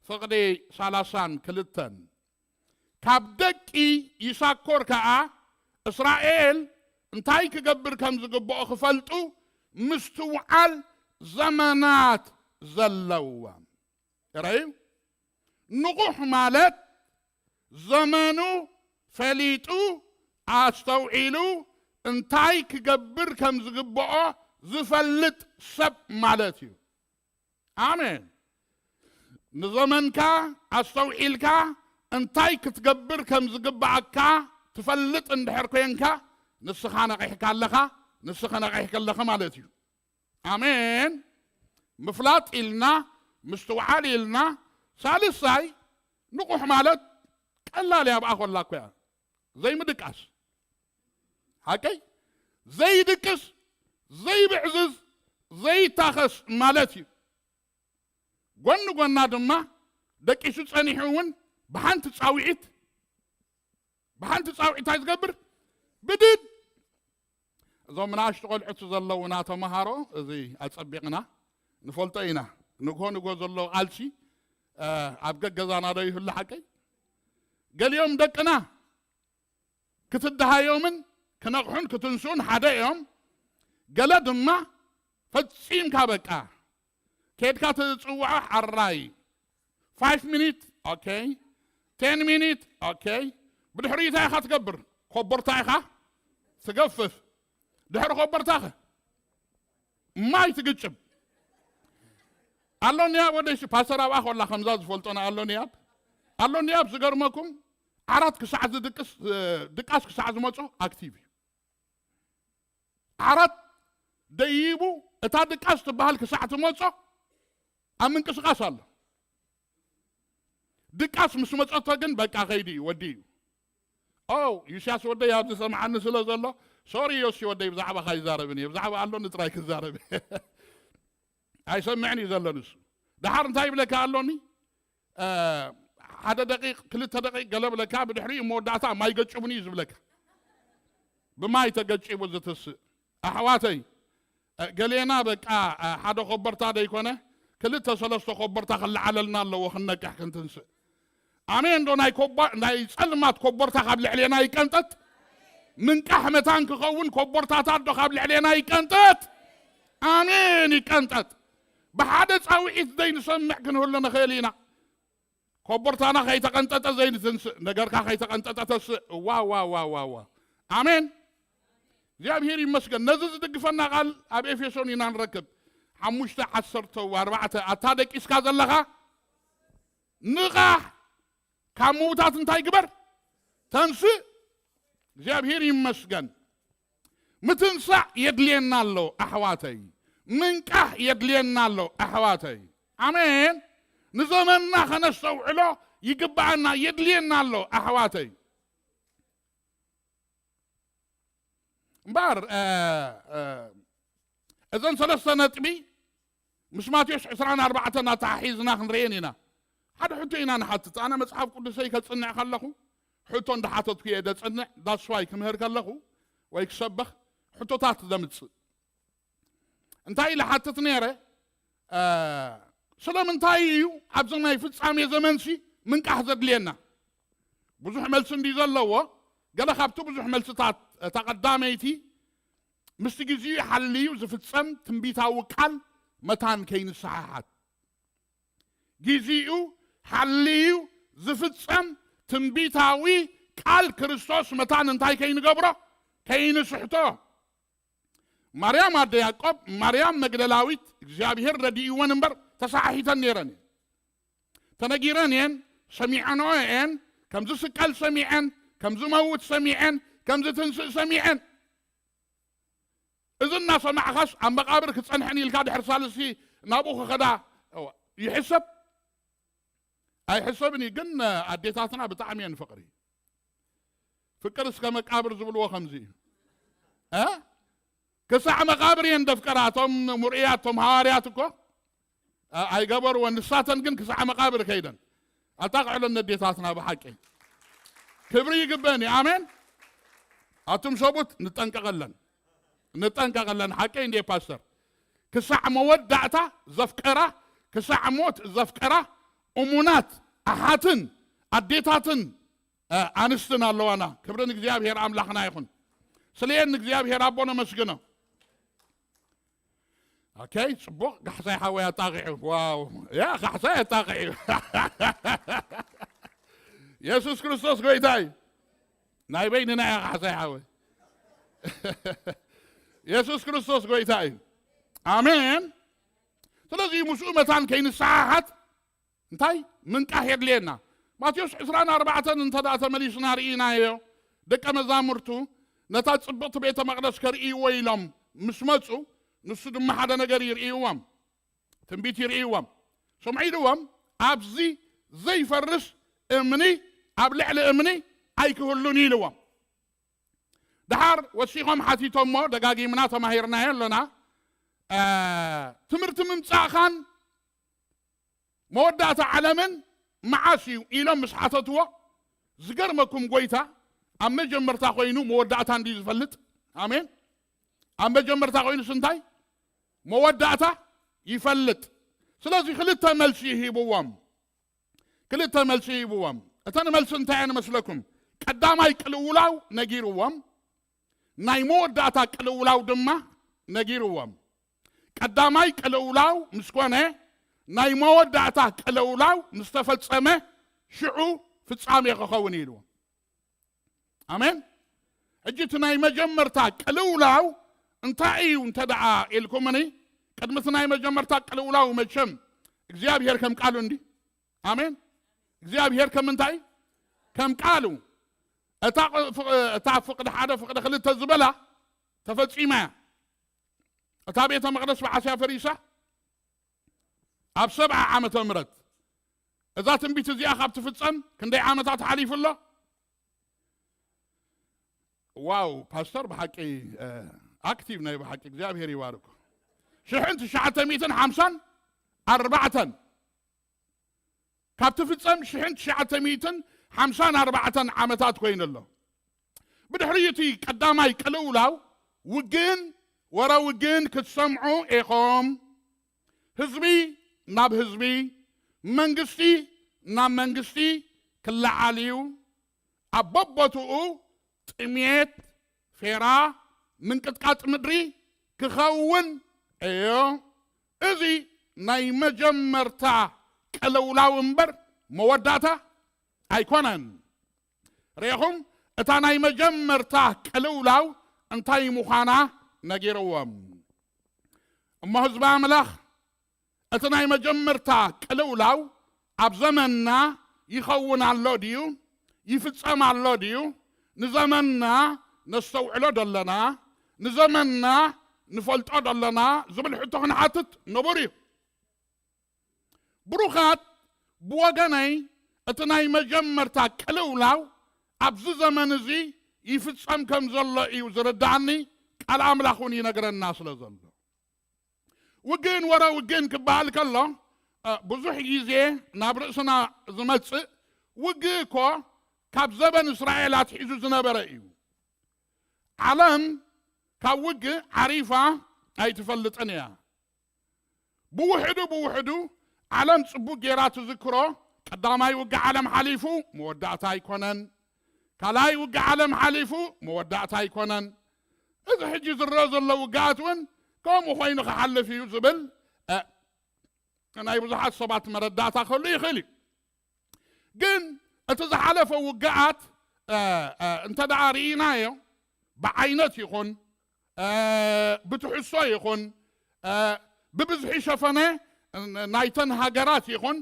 ፍቕዲ ሰላሳን ክልተን። ካብ ደቂ ይሳኮር ከኣ እስራኤል እንታይ ክገብር ከም ዝግብኦ ክፈልጡ ምስትውዓል ዘመናት ዘለዎም። ርኣዩ፣ ንቑሕ ማለት ዘመኑ ፈሊጡ ኣስተውዒሉ እንታይ ክገብር ከም ዝግብኦ ዝፈልጥ ሰብ ማለት እዩ። ኣሜን። ንዘመንካ ኣስተውዒልካ እንታይ ክትገብር ከም ዝግብኣካ ትፈልጥ እንድሕር ኮንካ፣ ንስኻ ነቒሕካ ኣለኻ፣ ንስኻ ነቒሕካ ኣለኻ ማለት እዩ። ኣሜን። ምፍላጥ ኢልና፣ ምስትውዓል ኢልና። ሳልሳይ፣ ንቑሕ ማለት ቀላል እያ፣ ኣብኣ ኮላ እኮ እያ። ዘይምድቃስ። ሓቀይ? ዘይድቅስ፣ ዘይብዕዝዝ፣ ዘይታኸስ ማለት እዩ። ጎኒ ጎና ድማ ደቂሱ ጸኒሑ እውን ብሓንቲ ጻውዒት፣ ብሓንቲ ጻውዒት እንታይ ዝገብር? ብድድ። እዞም ንኣሽቱ ቆልዑት ዘለውና ተምሃሮ፣ እዚ ኣጸቢቕና ንፈልጦ ኢና። ንግሆ ንግሆ ዘሎ ቃልሲ፣ እ፣ ኣብ ገገዛና ዶ ይህሉ ሓቀይ? ገሊኦም ደቅና ክትደሃዮምን ክነቕሑን ክትንስኡን ሓደ እዮም። ገለ ድማ ፈጺምካ በቃ ከድካ ትጽውዖ ሓራይ። ፋይቭ ሚኒት፣ ኦኬ። ቴን ሚኒት፣ ኦኬ። ብድሕሪኡ እንታይ ኢኻ ትገብር? ኮቦርታ ኢኻ ትገፍፍ። ድሕሪ ኮቦርታኸ ማይ ትግጭብ። ኣሎኒ ኣብ ወደይ ሲ-፣ ፓስተር ኣብኣ ኮላ ከምዛ ዝፈልጦና ኣሎኒ ኣብ፣ ኣሎኒ ኣብ ዝገርመኩም ዓራት ክሳዕ ዝድቅስ፣ እ፣ ድቃስ ክሳዕ ዝመጾ ኣክቲቭ እዩ። ዓራት ደይቡ እታ ድቃስ ትበሃል ክሳዕ ትመጾ ኣብ ምንቅስቃስ ኣሎ። ድቃስ ምስ መጸቶ ግን በቃ ከይዲ እዩ፣ ወዲ እዩ። ኦ፣ ዩስያስ ወደይ ኣብዚ ሰምዓኒ ስለ ዘሎ፣ ሶሪ ዮሲ ወደይ፣ ብዛዕባኻ ይዛረብን እየ፣ ብዛዕባ ኣሎኒ ጥራይ ክዛረብ። ኣይሰምዕን እዩ ዘሎ ንሱ። ደሓር እንታይ ይብለካ ኣሎኒ? እ፣ ሓደ ደቂቕ፣ ክልተ ደቂቕ ገለ ብለካ፣ ብድሕሪኡ መወዳእታ ማይ ገጭቡኒ እዩ ዝብለካ። ብማይ ተገጭቡ ዝትስእ። ኣሕዋተይ፣ እ፣ ገሌና በቃ፣ እ፣ ሓደ ኮበርታ ደይኮነ፣ ክልተ ሰለስተ ኮበርታ ክለዓለልና ኣለዎ ክንነቅሕ ክንትንስእ። ኣሜን ዶ? ናይ ኮባ-፣ ናይ ጸልማት ኮቦርታ ካብ ልዕሌና ይቀንጠጥ። ምንቃሕ መታን ክኸውን ኮቦርታታት ዶ ካብ ልዕሌና ይቀንጠጥ? ኣሜን፣ ይቀንጠጥ። ብሓደ ጻውዒት ዘይንሰምዕ ክንህሉ ንኽእል ኢና። ኮቦርታና ከይተቐንጠጠ ዘይንትንስእ፣ ነገርካ ከይተቐንጠጠ ተስእ። ዋ፣ ዋ፣ ዋ፣ ዋ፣ ዋ። ኣሜን። እግዚኣብሔር ይመስገን። ነዚ ዝድግፈና ቃል ኣብ ኤፌሶን ኢና ንረክብ። ሓሙሽተ ዓሰርተ ኣርባዕተ፣ ኣታ ደቂስካ ዘለኻ ንቓሕ፣ ካብ ምዉታት እንታይ ግበር? ተንስእ። እግዚኣብሔር ይመስገን። ምትንሳእ የድልየና ኣሎ ኣሕዋተይ። ምንቃሕ የድልየና ኣሎ ኣሕዋተይ። ኣሜን። ንዘመንና ከነስተውዕሎ ይግብኣና፣ የድልየና ኣሎ ኣሕዋተይ። እምበኣር፣ እ፣ እ፣ እዘን ሰለስተ ነጥቢ ምስ ማቴዎስ ዕስራን ኣርባዕተን ኣተሓሒዝና ክንርእየን ኢና። ሓደ ሕቶ ኢና ንሓትት። ኣነ መጽሓፍ ቅዱሰይ ከጽንዕ ከለኹ ሕቶ እንዳሓተትኩ እየ ደጽንዕ። ዳስዋይ ክምህር ከለኹ ወይ ክሰበኽ ሕቶታት ዘምጽእ። እንታይ ኢለ ሓትት ነይረ? እ፣ ስለምንታይ እዩ ኣብዚ ናይ ፍጻሜ ዘመንሲ ምንቃሕ ዘድልየና? ብዙሕ መልሲ እንድዩ ዘለዎ። ገለ ካብቲ ብዙሕ መልስታት፣ እታ ቀዳመይቲ ምስቲ ግዜኡ ሓልዩ ዝፍጸም ትንቢታዊ ቃል መታን ከይንሰሓሓት። ግዜኡ ሓልዩ ዝፍጸም ትንቢታዊ ቃል ክርስቶስ መታን እንታይ ከይንገብሮ? ከይንስሕቶ። ማርያም ኣደ ያዕቆብ፣ ማርያም መግደላዊት እግዚኣብሔር ረድእወን እምበር ተሰሓሒተን ነይረን እየን። ተነጊረን እየን፣ ሰሚዐንኦ እየን፣ ከም ዝስቀል ሰሚዐን፣ ከም ዝመውት ሰሚዐን፣ ከም ዝትንስእ ሰሚዐን። እዚ እናሰማዕኻስ ኣብ መቓብር ክጸንሐን ኢልካ ድሕሪ ሳልስቲ ናብኡ ክኸዳ ይሕሰብ? ኣይሕሰብን እዩ። ግን ኣዴታትና ብጣዕሚ እየን ፍቕሪ። ፍቅር እስከ መቃብር ዝብልዎ ከምዚ እዩ። እ? ክሳዕ መቓብር እየን ደፍቀራ። እቶም ምርኡያት፣ እቶም ሃዋርያት እኮ ኣ-፣ ኣይገበርዎን። ንሳተን ግን ክሳዕ መቓብር ከይደን። ኣጣቕዕለን ነዴታትና ብሓቂ። ክብሪ ይግበን እዩ። ኣሜን። ኣቱም ሰቡት ንጠንቀቐለን። ንጠንቀቐለን። ሓቀይ እንዴ ፓስተር? ክሳዕ መወዳእታ ዘፍቀራ፣ ክሳዕ ሞት ዘፍቀራ እሙናት ኣሓትን ኣዴታትን፣ እ፣ ኣንስትን ኣለዋና። ክብሪ ንእግዚኣብሔር ኣምላኽና ይኹን። ስለየን ንእግዚኣብሔር ኣቦ ነመስግኖ። ኦኬ፣ ጽቡቕ። ጋሕሳይ ሓወይ ኣጣቒዑ። ዋው፣ ያ፣ ጋሕሳይ ኣጣቒዑ። የሱስ ክርስቶስ ጎይታ እዩ። ናይ በይንና እያ፣ ጋሕሳይ ሓወይ። የሱስ ክርስቶስ ጎይታ እዩ። ኣሜን። ስለዚ ምስኡ መታን ከይንሰሓሓት እንታይ ምንቃሕ የድልየና? ማቴዎስ ዕስራን ኣርባዕተን እንተ ደኣ ተመሊስና ርኢናዮ፣ ደቀ መዛሙርቱ ነታ ጽብቕቲ ቤተ መቕደስ ከርእይዎ ኢሎም ምስ መጹ፣ ንሱ ድማ ሓደ ነገር ይርእይዎም፣ ትንቢት ይርእይዎም። ስምዑ ኢልዎም፣ "ኣብዚ ዘይፈርስ እምኒ ኣብ ልዕሊ እምኒ ኣይክህሉን" ኢልዎም። ደሓር ወሲኾም ሓቲቶሞ፣ ደጋጊምና ተማሂርናዮ ኣለና። እ፣ ትምህርቲ ምምጻእኻን መወዳእታ ዓለምን መዓስ እዩ ኢሎም ምስ ሓተትዎ፣ ዝገርመኩም ጎይታ ኣብ መጀመርታ ኮይኑ መወዳእታ እንድዩ ዝፈልጥ። ኣሜን። ኣብ መጀመርታ ኮይኑስ እንታይ? መወዳእታ ይፈልጥ። ስለዚ ክልተ መልሲ ሂብዎም። ክልተ መልሲ ሂብዎም። እተን መልሲ እንታይ እየን መስለኩም? ቀዳማይ ቅልውላው ነጊርዎም፣ ናይ መወዳእታ ቅልውላው ድማ ነጊርዎም። ቀዳማይ ቅልውላው ምስ ኮነ፣ ናይ መወዳእታ ቅልውላው ምስ ተፈጸመ፣ ሽዑ ፍጻሜ ክኸውን ኢልዎም። ኣሜን። ሕጂ እቲ ናይ መጀመርታ ቅልውላው እንታይ እዩ እንተ ደኣ ኢልኩምኒ፣ ቅድሚ እቲ ናይ መጀመርታ ቅልውላው መቸም እግዚኣብሔር ከም ቃሉ እንዲ። ኣሜን። እግዚኣብሔር ከም እንታይ? ከም ቃሉ። እታ ቕ-፣ ፍቕ-፣ እታ ፍቕዲ ሓደ ፍቕዲ ክልተ ዝበላ ተፈጺማ እያ። እታ ቤተ መቕደስ ብዓስያ ፈሪሳ ኣብ ሰብዓ ዓመተ ምህረት። እዛ ትንቢት እዚኣ ካብ ትፍጸም ክንደይ ዓመታት ሓሊፉ ኣሎ? ዋው፣ ፓስተር ብሓቂ፣ እ፣ ኣክቲቭ ናይ ብሓቂ፣ እግዚኣብሔር ይባርኩ። ሽሕን ትሽዓተ ሚእትን ሓምሳን ኣርባዕተን። ካብ ትፍጸም ሽሕን ትሽዓተ ሚእትን ሓምሳን ኣርባዕተን ዓመታት ኮይኑ ኣሎ። ብድሕሪ እቲ ቀዳማይ ቅልውላው፣ ውግእን ወረ ውግእን ክትሰምዑ ኢኹም። ህዝቢ ናብ ህዝቢ፣ መንግስቲ ናብ መንግስቲ ክለዓል እዩ። ኣብ በቦትኡ ጥሜት፣ ፌራ፣ ምንቅጥቃጥ ምድሪ ክኸውን እዩ። እዚ ናይ መጀመርታ ቅልውላው እምበር መወዳእታ ኣይኮነን። ርኢኹም፣ እታ ናይ መጀመርታ ቅልውላው እንታይ ምዃና ነጊርዎም። እሞ ህዝቢ ኣምላኽ፣ እቲ ናይ መጀመርታ ቅልውላው ኣብ ዘመንና ይኸውን ኣሎ ድዩ? ይፍጸም ኣሎ ድዩ? ንዘመንና ነስተውዕሎ ዶ ኣለና? ንዘመንና ንፈልጦ ዶ ኣለና? ዝብል ሕቶ ክንሓትት ንቡር እዩ። ብሩኻት፣ ብወገነይ እቲ ናይ መጀመርታ ቅልውላው ኣብዚ ዘመን እዚ ይፍጸም ከም ዘሎ እዩ ዝርድኣኒ፣ ቃል ኣምላኽ እውን ይነግረና ስለ ዘሎ። ውግእን ወረ ውግእን ክበሃል ከሎ፣ እ፣ ብዙሕ ግዜ ናብ ርእስና ዝመጽእ፣ ውግእ እኮ ካብ ዘበን እስራኤል ኣትሒዙ ዝነበረ እዩ። ዓለም ካብ ውግእ ዓሪፋ ኣይትፈልጥን እያ። ብውሕዱ ብውሕዱ ዓለም ጽቡቕ ጌራ ትዝክሮ፣ ቀዳማይ ውግእ ዓለም ሓሊፉ መወዳእታ ኣይኮነን። ካልኣይ ውግእ ዓለም ሓሊፉ መወዳእታ ኣይኮነን። እዚ ሕጂ ዝረአ ዘሎ ውግኣት እውን ከምኡ ኮይኑ ክሓልፍ እዩ ዝብል ናይ ብዙሓት ሰባት መረዳእታ ክህሉ ይኽእል እዩ። ግን እቲ ዝሓለፈ ውግኣት እንተ ደኣ ርኢናዮ፣ ብዓይነት ይኹን ብትሕዝቶ ይኹን ብብዝሒ ሸፈነ ናይተን ሃገራት ይኹን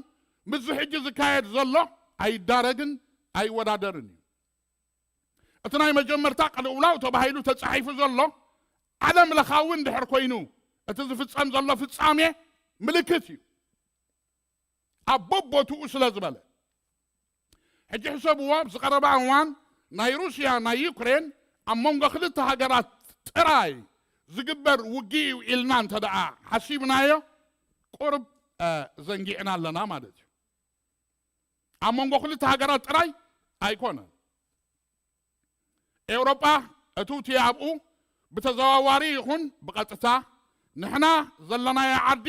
ምስዚ ሕጂ ዝካየድ ዘሎ ኣይዳረግን ኣይወዳደርን እዩ። እቲ ናይ መጀመርታ ቅልውላው ተባሂሉ ተጻሒፉ ዘሎ ዓለም ለኻዊ እንድሕር ኮይኑ እቲ ዝፍጸም ዘሎ ፍጻሜ ምልክት እዩ። ኣብ በቦትኡ ስለ ዝበለ ሕጂ ሕሰብዎ፣ ኣብዚ ቀረባ እዋን ናይ ሩስያ ናይ ዩክሬን ኣብ መንጎ ክልተ ሃገራት ጥራይ ዝግበር ውግእ እዩ ኢልና እንተ ደኣ ሓሲብናዮ ቁርብ ዘንጊዕና ኣለና ማለት እዩ። ኣብ መንጎ ክልተ ሃገራት ጥራይ ኣይኮነን። ኤውሮጳ እትውቲ ኣብኡ ብተዘዋዋሪ ይኹን ብቐጥታ፣ ንሕና ዘለናዮ ዓዲ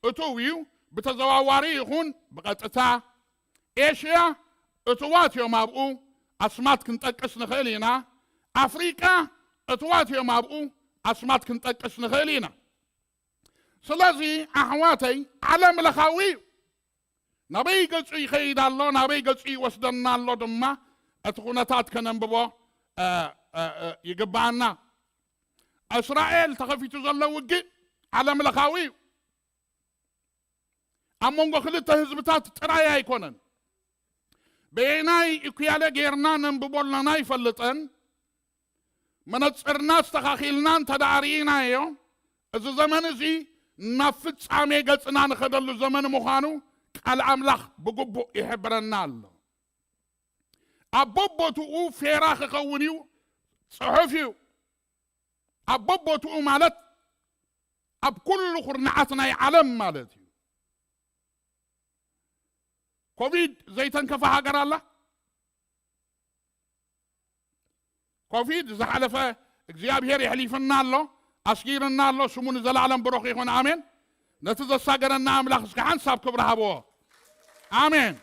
እትው እዩ ብተዘዋዋሪ ይኹን ብቐጥታ። ኤሽያ እትዋት እዮም ኣብኡ፣ ኣስማት ክንጠቅስ ንኽእል ኢና። ኣፍሪቃ እትዋት እዮም ኣብኡ፣ ኣስማት ክንጠቅስ ንኽእል ኢና። ስለዚ ኣሕዋተይ ዓለም ለኻዊ እዩ። ናበይ ገጹ ይኸይድ ኣሎ፣ ናበይ ገጹ ይወስደና ኣሎ ድማ እቲ ኩነታት ከነንብቦ ይግብኣና። እስራኤል ተኸፊቱ ዘሎ ውግእ ዓለም ለኻዊ እዩ። ኣብ መንጎ ክልተ ህዝብታት ጥራይ ኣይኮነን። በየናይ እኩያለ ጌርና ነንብቦ ኣለና ይፈልጠን። መነጽርና ኣስተኻኺልና እንተ ደኣ ርኢናዮ፣ እዚ ዘመን እዚ ናብ ፍጻሜ ገጽና ንኸደሉ ዘመን ምዃኑ ቃል ኣምላኽ ብግቡእ ይሕብረና ኣሎ። ኣብ በቦትኡ ፌራ ክኸውን እዩ፣ ጽሑፍ እዩ። ኣብ በቦትኡ ማለት ኣብ ኩሉ ኩርናዓት ናይ ዓለም ማለት እዩ። ኮቪድ ዘይተንከፈ ሃገር ኣላ? ኮቪድ ዝሓለፈ እግዚኣብሔር የሕሊፍና ኣሎ፣ ኣስጊርና ኣሎ። ስሙ ንዘላለም ብሩኽ ይኹን። ኣሜን። ነቲ ዘሳገረና ኣምላኽ እስከ ሓንሳብ ክብሪ ሃብዎ። ኣሜን።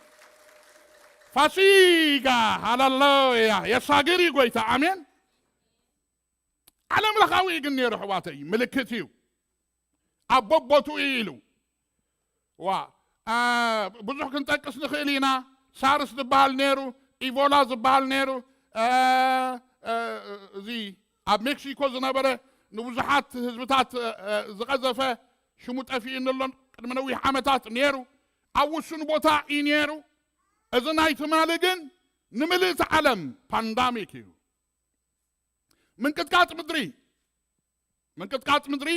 ፋሲጋ ሃለሉያ የሳግር እዩ ጎይታ። ኣሜን። ዓለም ለኻዊ እዩ ግን ነይሩ ኣሕዋተይ፣ ምልክት እዩ። ኣብ በቦትኡ እዩ ኢሉ። ዋ ብዙሕ ክንጠቅስ ንኽእል ኢና። ሳርስ ዝበሃል ነይሩ፣ ኢቮላ ዝበሃል ነይሩ። እዚ ኣብ ሜክሲኮ ዝነበረ ንብዙሓት ህዝብታት ዝቐዘፈ ሽሙ ጠፊእኒ ኣሎን ቅድሚ ነዊሕ ዓመታት ነይሩ። ኣብ ውሱን ቦታ እዩ ነይሩ። እዚ ናይ ትማሊ ግን ንምልእቲ ዓለም ፓንዳሚክ እዩ። ምንቅጥቃጥ ምድሪ ምንቅጥቃጥ ምድሪ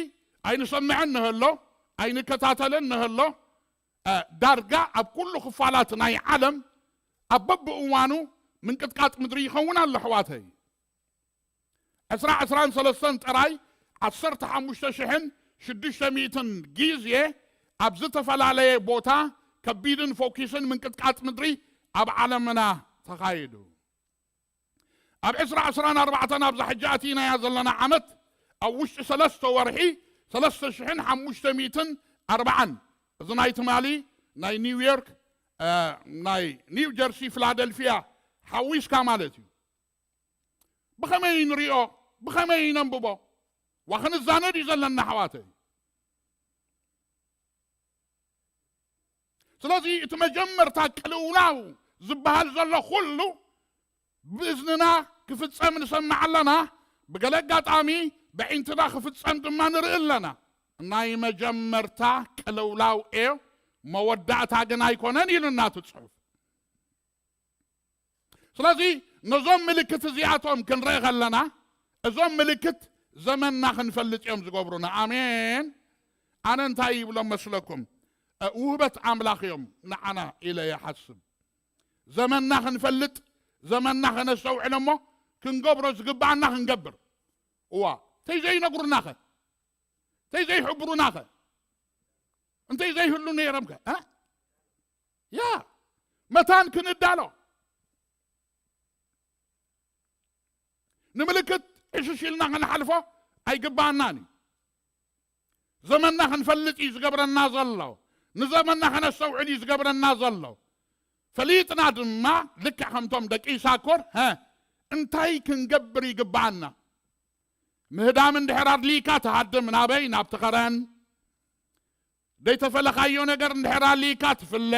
ኣይንሰምዐን ንህሎ ኣይንከታተልን ንህሎ። ዳርጋ ኣብ ኩሉ ክፋላት ናይ ዓለም ኣብ በብእዋኑ ምንቅጥቃጥ ምድሪ ይኸውን ኣሎ ኣሕዋተይ። ዕስራ ዕስራን ሰለስተን ጥራይ ዓሰርተ ሓሙሽተ ሽሕን ሽዱሽተ ሚእትን ግዜ ኣብ ዝተፈላለየ ቦታ ከቢድን ፎኪስን ምንቅጥቃጥ ምድሪ ኣብ ዓለምና ተኻይዱ። ኣብ ዕስራ ዕስራን ኣርባዕተን ኣብዛ ሕጂ ኣቲናያ ዘለና ዓመት ኣብ ውሽጢ ሰለስተ ወርሒ ሰለስተ ሽሕን ሓሙሽተ ሚእትን ኣርባዓን፣ እዚ ናይ ትማሊ ናይ ኒውዮርክ ናይ ኒው ጀርሲ ፊላደልፊያ ሓዊስካ ማለት እዩ። ብኸመይ ንሪኦ? ብኸመይ ነንብቦ? ዋ ክንዛነድ እዩ ዘለና ኣሕዋተይ። ስለዚ እቲ መጀመርታ ቅልውላው ዝበሃል ዘሎ ኩሉ ብእዝንና ክፍጸም ንሰምዕ ኣለና። ብገለ ኣጋጣሚ ብዒንትና ክፍጸም ድማ ንርኢ ኣለና። ናይ መጀመርታ ቅልውላው እዮ፣ መወዳእታ ግን ኣይኮነን ኢሉና እቲ ጽሑፍ። ስለዚ ነዞም ምልክት እዚኣቶም ክንርኢ ከለና እዞም ምልክት ዘመንና ክንፈልጥ እዮም ዝገብሩና። ኣሜን። ኣነ እንታይ ይብሎም መስለኩም? ውህበት ኣምላኽ እዮም ንዓና ኢለ ይሓስብ። ዘመንና ክንፈልጥ፣ ዘመንና ከነስተውዕል እሞ ክንገብሮ ዝግብኣና ክንገብር። እዋ እንተይ ዘይነግሩናኸ? እንተይ ዘይሕብሩናኸ? እንተይ ዘይህሉ ነይሮምከ? ያ መታን ክንዳሎ ንምልክት ዕሽሽ ኢልና ክንሓልፎ ኣይግባኣናን እዩ። ዘመንና ክንፈልጥ እዩ ዝገብረና ዘሎ። ንዘመንና ከነስተውዕል እዩ ዝገብረና ዘሎ። ፈሊጥና ድማ ልክዕ ከምቶም ደቂ ይሳኮር እንታይ ክንገብር ይግባኣና? ምህዳም እንድሕር ኣድልይካ ትሃድም ናበይ? ናብቲ ኸረን። ዘይተፈለኻዮ ነገር እንድሕር ኣልይካ ትፍለ።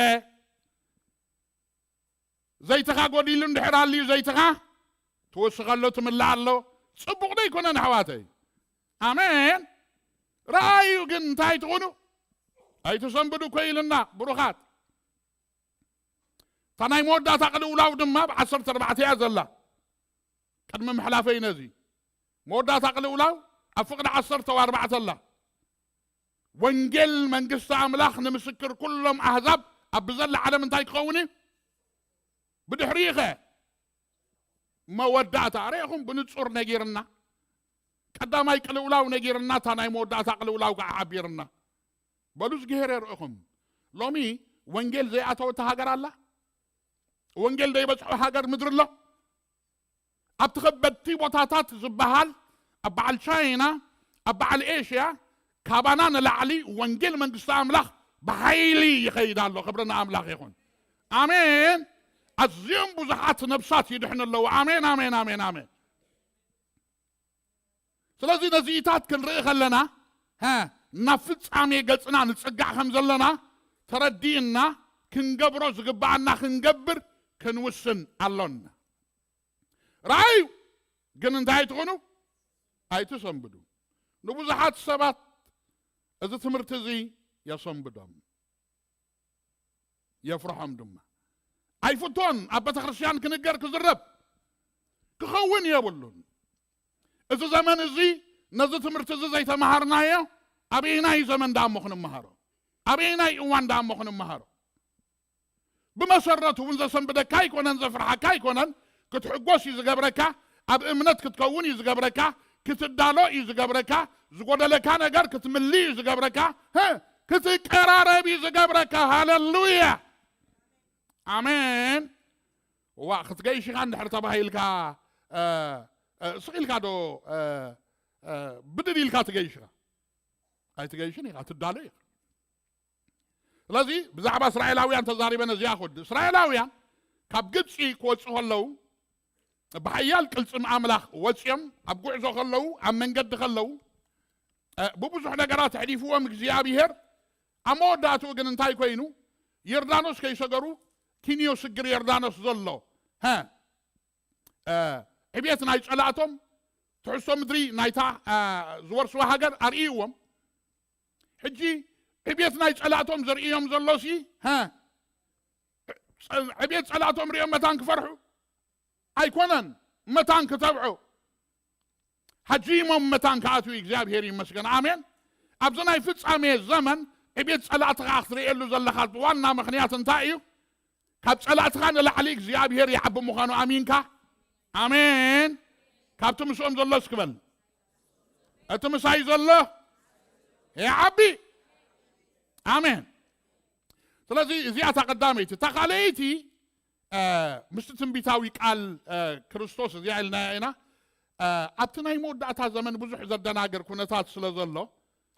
ዘይትኻ ጎዲሉ እንድሕር ኣልዩ ዘይትኻ ትወስኸሎ ትምላእ ኣሎ። ጽቡቕ ዶ ኣይኮነን ኣሕዋተይ? ኣሜን። ረኣዩ ግን እንታይ ትኾኑ? ኣይትሰንብዱ እኮ ኢልና ብሩኻት። እታ ናይ መወዳእታ ቅልውላው ድማ ኣብ ዓሰርተ ኣርባዕተ እያ ዘላ። ቅድሚ ምሕላፈይ ነዚ መወዳእታ ቅልውላው ኣብ ፍቕዲ ዓሰርተ ኣርባዕተ ኣላ። ወንጌል መንግስቲ ኣምላኽ ንምስክር ኩሎም ኣህዛብ ኣብ ብዘላ ዓለም እንታይ ክኸውን እዩ? ብድሕሪኡ ኸ መወዳእታ ርኢኹም ብንጹር ነጊርና። ቀዳማይ ቅልውላው ነጊርና፣ እታ ናይ መወዳእታ ቅልውላው ከዓ ሓቢርና። በሉ ዝግሄር የርእኹም። ሎሚ ወንጌል ዘይኣተወታ ሃገር ኣላ? ወንጌል ዘይበጽሖ ሃገር ምድሪ ኣሎ? ኣብቲ ከበድቲ ቦታታት ዝበሃል ኣብ በዓል ቻይና፣ ኣብ በዓል ኤሽያ ካባና ንላዕሊ ወንጌል መንግስቲ ኣምላኽ ብሓይሊ ይኸይድ ኣሎ። ክብሪ ንኣምላኽ ይኹን። ኣሜን። ኣዝዮም ብዙሓት ነብሳት ይድሕኑ ኣለዉ። ኣሜን፣ ኣሜን፣ ኣሜን፣ ኣሜን። ስለዚ ነዚኢታት ክንርኢ ከለና፣ ሀ፣ ናብ ፍጻሜ ገጽና ንጽጋዕ ከም ዘለና ተረዲእና፣ ክንገብሮ ዝግብኣና ክንገብር ክንውስን ኣሎና። ረኣዩ ግን እንታይ ኣይትኹኑ? ኣይትሰንብዱ። ንብዙሓት ሰባት እዚ ትምህርቲ እዚ የሰንብዶም፣ የፍርሖም ድማ። ኣይፍቶን ኣብ ቤተ ክርስቲያን ክንገር ክዝረብ ክኸውን የብሉን። እዚ ዘመን እዚ ነዚ ትምህርቲ እዚ ዘይተማሃርናዮ ኣበየናይ ዘመን ደኣ እሞ ክንመሃሮ? ኣበየናይ እዋን ደኣ እሞ ክንመሃሮ? ብመሰረቱ እውን ዘሰንብደካ ኣይኮነን፣ ዘፍርሓካ ኣይኮነን። ክትሕጎስ እዩ ዝገብረካ፣ ኣብ እምነት ክትከውን እዩ ዝገብረካ፣ ክትዳሎ እዩ ዝገብረካ፣ ዝጎደለካ ነገር ክትምሊ እዩ ዝገብረካ፣ ህ፣ ክትቀራረብ እዩ ዝገብረካ። ሃሌሉያ ኣሜን። ዋ ክትገይሽ ኢኻ እንድሕር ተባሂልካ፣ እ፣ እ፣ ስቕ ኢልካ ዶ፣ እ፣ እ፣ ብድድ ኢልካ ትገይሽ ኢኻ? ኣይትገይሽን ኢኻ፣ ትዳሎ ኢኻ። ስለዚ ብዛዕባ እስራኤላውያን ተዛሪበ ነዚኣ ክወዲ። እስራኤላውያን ካብ ግብፂ ክወፁ ከለዉ ብሓያል ቅልፅም ኣምላኽ ወፂኦም ኣብ ጉዕዞ ከለዉ፣ ኣብ መንገዲ ከለዉ፣ እ፣ ብብዙሕ ነገራት ኣሕሊፍዎም እግዚኣብሄር። ኣብ መወዳእትኡ ግን እንታይ ኮይኑ? ዮርዳኖስ ከይሰገሩ ኪንዮ ስግር ዮርዳኖስ ዘሎ፣ ሀ፣ እ፣ ዕብየት ናይ ጸላእቶም፣ ትሕዝቶ ምድሪ ናይታ፣ እ፣ ዝወርስዋ ሃገር ኣርእይዎም። ሕጂ ዕብየት ናይ ጸላእቶም ዘርእዮም ዘሎሲ፣ ሀ፣ ጸ-፣ ዕብየት ጸላእቶም ርእዮም መታን ክፈርሑ ኣይኮነን፣ መታን ክተብዑ። ሃጂሞም መታን ክኣትዉ እግዚኣብሔር ይመስገን። ኣሜን። ኣብዚ ናይ ፍጻሜ ዘመን ዕቤት ጸላእትኻ ክትርእየሉ ዘለኻ ዋና ምኽንያት እንታይ እዩ? ካብ ጸላእትኻ ንላዕሊ እግዚኣብሔር ይዓቢ ምዃኑ ኣሚንካ። ኣሜን። ካብቲ ምስኦም ዘሎ እስኪ በል። እቲ ምሳይ ዘሎ ይዓቢ። ኣሜን። ስለዚ እዚኣ እታ ቀዳመይቲ። እታ ካልኣይቲ፣ እ፣ ምስቲ ትንቢታዊ ቃል፣ እ፣ ክርስቶስ እዚኣ ኢልናያ ኢና። እ፣ ኣብቲ ናይ መወዳእታ ዘመን ብዙሕ ዘደናግር ኩነታት ስለ ዘሎ፣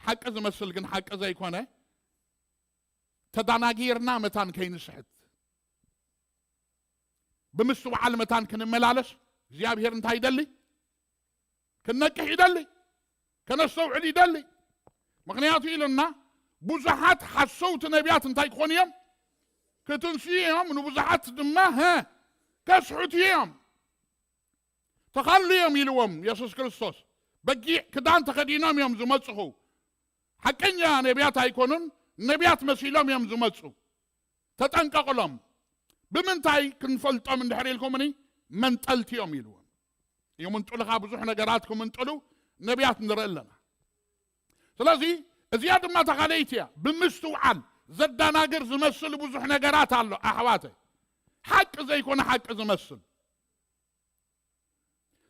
ሓቂ ዝመስል ግን ሓቂ ዘይኮነ፣ ተደናጊርና መታን ከይንስሕት፣ ብምስትውዓል መታን ክንመላለስ እግዚኣብሔር እንታይ ይደሊ? ክንነቅሕ ይደሊ፣ ከነስተውዕል ይደሊ። ምኽንያቱ ኢሉና ብዙሓት ሓሰውቲ ነቢያት እንታይ ክኾኑ እዮም? ክትንስኡ እዮም፣ ንብዙሓት ድማ፣ ሀ፣ ከስሕቱ እዮም። ተኻሉ እዮም ኢልዎም የሱስ ክርስቶስ። በጊዕ ክዳን ተኸዲኖም እዮም ዝመጽኹ። ሓቀኛ ነቢያት ኣይኮኑን፣ ነቢያት መሲሎም እዮም ዝመጹ። ተጠንቀቕሎም። ብምንታይ ክንፈልጦም እንድሕር ኢልኩምኒ? መንጠልቲ እዮም ኢልዎም። ይምንጥሉኻ፣ ብዙሕ ነገራት ክምንጥሉ ነቢያት ንርኢ ኣለና። ስለዚ እዚኣ ድማ እታ ካልኣይቲ እያ። ብምስትውዓል ዘደናግር ዝመስል ብዙሕ ነገራት ኣሎ ኣሕዋተይ፣ ሓቂ ዘይኮነ ሓቂ ዝመስል።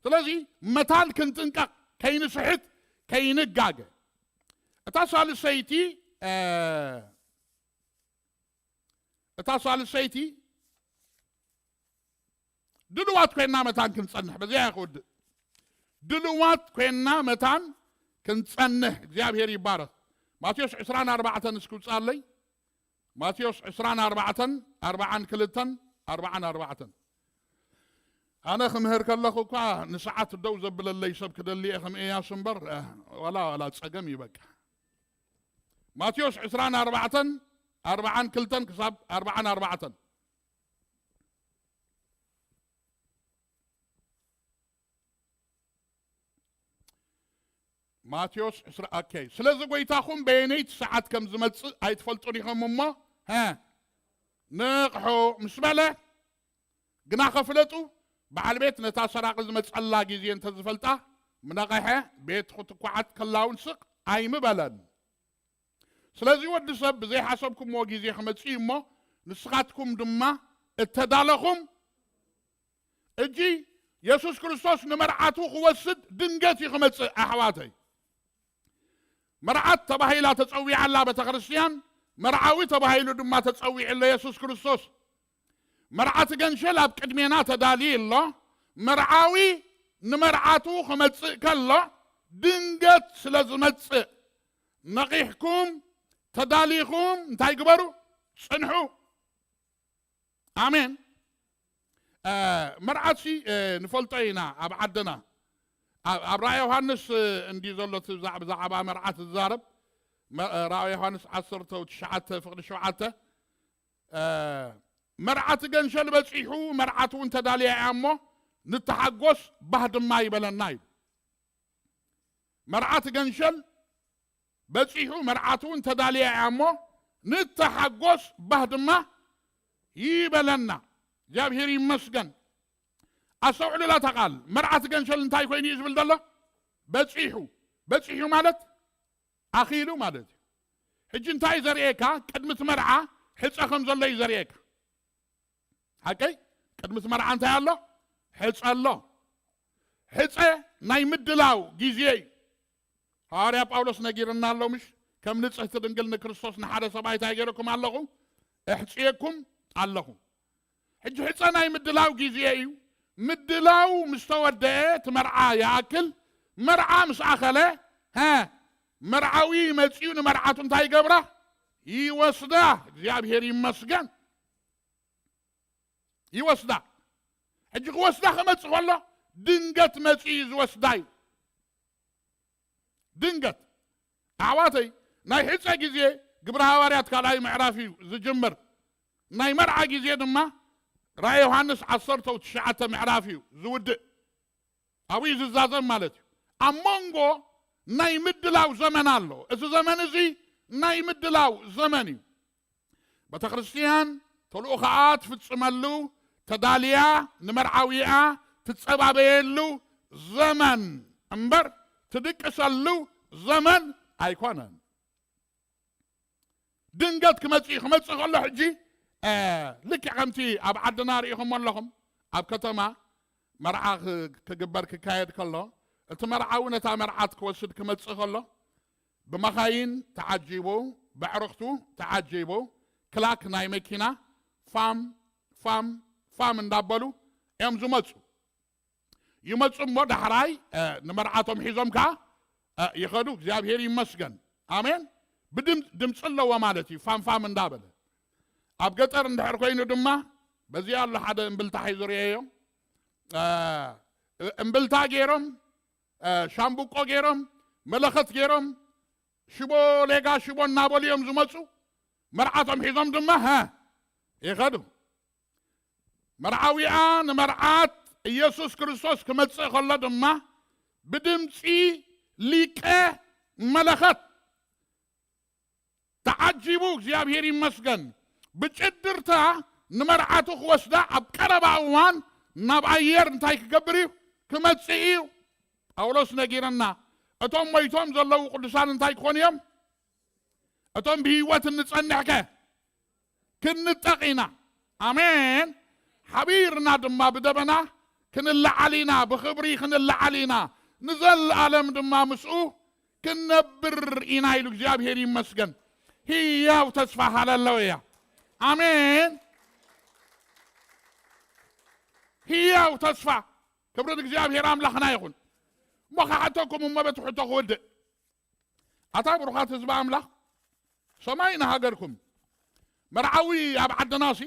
ስለዚ መታን ክንጥንቀቕ፣ ከይንስሕት፣ ከይንጋገ። እታ ሳልሰይቲ፣ እ፣ እታ ሳልሰይቲ ድልዋት ኮይንና መታን ክንጸንሕ፣ በዚኣ እየ ክውድእ። ድልዋት ኮይንና መታን ክንጸንሕ፣ እግዚኣብሔር ይባረኽ። ማቴዎስ ዕስራን ኣርባዕተን እስኪ ውጻለይ። ማቴዎስ ዕስራን ኣርባዕተን፣ ኣርባዓን ክልተን፣ ኣርባዓን ኣርባዕተን። ኣነ ክምህር ከለኹ እኳ ንሰዓት ደው ዘብለለይ ሰብ ክደሊ እየ ከም ኤያስ እምበር፣ እ፣ ዋላ ዋላ ጸገም እዩ በቃ። ማቴዎስ ዕስራን ኣርባዕተን፣ ኣርብዓን ክልተን ክሳብ ኣርብዓን ኣርባዕተን። ማቴዎስ ዕስራ፣ ኦኬ። ስለዚ ጎይታኹም በየነይቲ ሰዓት ከም ዝመጽእ ኣይትፈልጡን ኢኹም እሞ፣ ሀ፣ ንቕሑ ምስ በለ፣ ግና ከፍለጡ በዓል ቤት ነታ ሰራቂ ዝመጸላ ግዜ እንተዝፈልጣ ምነቐሐ፣ ቤት ክትኳዓት ከላውን ስቕ ኣይምበለን። ስለዚ ወዲ ሰብ ብዘይሓሰብኩምዎ ግዜ ክመጽእ እዩ እሞ ንስኻትኩም ድማ እተዳለኹም። እጂ የሱስ ክርስቶስ ንመርዓቱ ክወስድ ድንገት እዩ ክመጽእ ኣሕዋተይ። መርዓት ተባሂላ ተጸዊዓ ኣላ ቤተ ክርስቲያን፣ መርዓዊ ተባሂሉ ድማ ተጸዊዑ ኣሎ የሱስ ክርስቶስ። መርዓቲ ገንሸል ኣብ ቅድሜና ተዳልዩ ኣሎ። መርዓዊ ንመርዓቱ ክመጽእ ከሎ ድንገት ስለ ዝመጽእ ነቒሕኩም ተዳሊኹም እንታይ ግበሩ? ጽንሑ። ኣሜን። እ፣ መርዓትሲ፣ እ፣ ንፈልጦ ኢና ኣብ ዓድና። ኣብ፣ ኣብ ራእይ ዮሃንስ፣ እ፣ እንዲ ዘሎ እቲ ብዛዕ-፣ ብዛዕባ መርዓት ዝዛረብ፣ መ-፣ እ፣ ራእይ ዮሃንስ ዓሰርተ ትሽዓተ ፍቕዲ ሸውዓተ፣ እ፣ መርዓቲ ገንሸል በጺሑ፣ መርዓት እውን ተዳልያ እያ እሞ፣ ንተሓጎስ ባህ ድማ ይበለና እዩ። መርዓቲ ገንሸል በጺሑ፣ መርዓት እውን ተዳልያ እያ እሞ፣ ንተሓጎስ ባህ ድማ ይበለና። እግዚኣብሔር ይመስገን። ኣስተውዕሉላ እታ ቃል። መርዓቲ ገንሸል እንታይ ኮይኑ እዩ ዝብል ዘሎ? በጺሑ። በጺሑ ማለት ኣኺሉ ማለት እዩ። ሕጂ እንታይ እዩ ዘርእየካ? ቅድሚ እቲ መርዓ ሕጸ ከም ዘሎ እዩ ዘርእየካ። ሓቀይ? ቅድሚ እቲ መርዓ እንታይ ኣሎ? ሕጸ ኣሎ። ሕጸ ናይ ምድላው ግዜ እዩ። ሃዋርያ ጳውሎስ ነጊርና ኣሎ፣ ምሽ? ከም ንጽህቲ ድንግል ንክርስቶስ ንሓደ ሰብኣይ እንታይ ገይረኩም ኣለኹ? እሕጽየኩም ኣለኹ። ሕጂ ሕጸ ናይ ምድላው ግዜ እዩ። ምድላው ምስ ተወደአ፣ እቲ መርዓ ይኣክል፣ መርዓ ምስ ኣኸለ፣ ሀ፣ መርዓዊ መጺኡ ንመርዓቱ እንታይ ይገብራ? ይወስዳ። እግዚኣብሔር ይመስገን። ይወስዳ። ሕጂ ክወስዳ ክመጽእ ከሎ ድንገት መጺኡ ዝወስዳ እዩ። ድንገት። ኣሕዋተይ፣ ናይ ሕጸ ግዜ ግብረ ሃዋርያት ካልኣይ ምዕራፍ እዩ ዝጅምር። ናይ መርዓ ግዜ ድማ ራእይ ዮሃንስ ዓሰርተ ትሽዓተ ምዕራፍ እዩ ዝውድእ። ኣብኡ እዩ ዝዛዘም ማለት እዩ። ኣብ መንጎ ናይ ምድላው ዘመን ኣሎ። እዚ ዘመን እዚ ናይ ምድላው ዘመን እዩ። ቤተ ክርስቲያን ተልእኾኣ ትፍጽመሉ፣ ተዳልያ ንመርዓዊኣ ትጸባበየሉ ዘመን እምበር ትድቅሰሉ ዘመን ኣይኮነን። ድንገት ክመጽእ፣ ክመጽእ ከሎ ሕጂ፣ እ፣ ልክዕ ከምቲ ኣብ ዓድና ርኢኹሞ ኣለኹም፣ ኣብ ከተማ መርዓ ክ-፣ ክግበር ክካየድ ከሎ፣ እቲ መርዓዊ ነታ መርዓት ክወስድ ክመጽእ ከሎ፣ ብመኻይን ተዓጂቡ፣ በዕርኽቱ ተዓጂቡ፣ ክላክ ናይ መኪና ፋም፣ ፋም፣ ፋም እንዳበሉ እዮም ዝመጹ። ይመጹ እሞ ዳሕራይ፣ እ፣ ንመርዓቶም ሒዞም ከኣ፣ እ፣ ይኸዱ። እግዚኣብሔር ይመስገን። ኣሜን። ብድም-፣ ድምፂ ኣለዎ ማለት እዩ። ፋም ፋም እንዳበለ። ኣብ ገጠር እንድሕር ኮይኑ ድማ፣ በዚ ኣሎ ሓደ እምብልታ ሒዙ ርእየዮ። እ፣ እምብልታ ገይሮም፣ እ፣ ሻምብቆ ገይሮም፣ መለኸት ገይሮም፣ ሽቦ ሌጋ ሽቦ እናበሉ እዮም ዝመጹ። መርዓቶም ሒዞም ድማ፣ ሀ፣ ይኸዱ። መርዓዊኣ ንመርዓት ኢየሱስ ክርስቶስ ክመጽእ ከሎ ድማ ብድምጺ ሊቀ መለኸት ተዓጂቡ፣ እግዚኣብሔር ይመስገን፣ ብጭድርታ ንመርዓቱ ክወስዳ ኣብ ቀረባ እዋን ናብ ኣየር እንታይ ክገብር እዩ? ክመጽእ እዩ። ጳውሎስ ነጊረና። እቶም ሞይቶም ዘለዉ ቅዱሳን እንታይ ክኾኑ እዮም? እቶም ብህይወት እንጸንሕከ ክንጠቕ ኢና። ኣሜን። ሓቢርና ድማ ብደበና ክንለዓል ኢና፣ ብኽብሪ ክንለዓል ኢና፣ ንዘለኣለም ድማ ምስኡ ክንነብር ኢና ኢሉ እግዚኣብሔር ይመስገን። ህያው ተስፋ፣ ሃለሉያ፣ ኣሜን። ህያው ተስፋ፣ ክብሪ ንእግዚኣብሔር ኣምላኽና ይኹን። እሞ ክሓተኩም እሞ በቲ ሕቶ ክውድእ። ኣታ ብሩኻት ህዝቢ ኣምላኽ፣ ሰማይ ንሃገርኩም። መርዓዊ ኣብ ዓድናሲ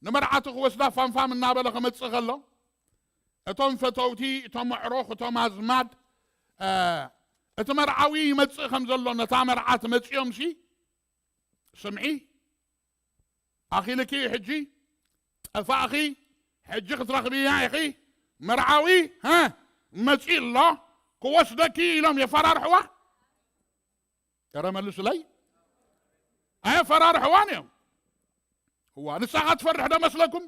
ንመርዓቱ ክወስዳ ፋምፋም እናበለ ክመጽእ ከሎ፣ እቶም ፈተውቲ፣ እቶም ኣዕሩኽ፣ እቶም ኣዝማድ፣ እ፣ እቲ መርዓዊ ይመጽእ ከም ዘሎ ነታ መርዓት መጺኦምሲ፣ ስምዒ፣ ኣኺልኪ ሕጂ፣ ጠፋእኺ፣ ሕጂ ክትረኽብያ ኢኺ፣ መርዓዊ፣ ሀ፣ መጺኡ ኣሎ፣ ክወስደኪ ኢሎም የፈራርሕዋ። ኧረ መልሱለይ። ኣየፈራርሕዋን እዮም። እዋ፣ ንሳኻ ትፈርሕ ዶ መስለኩም?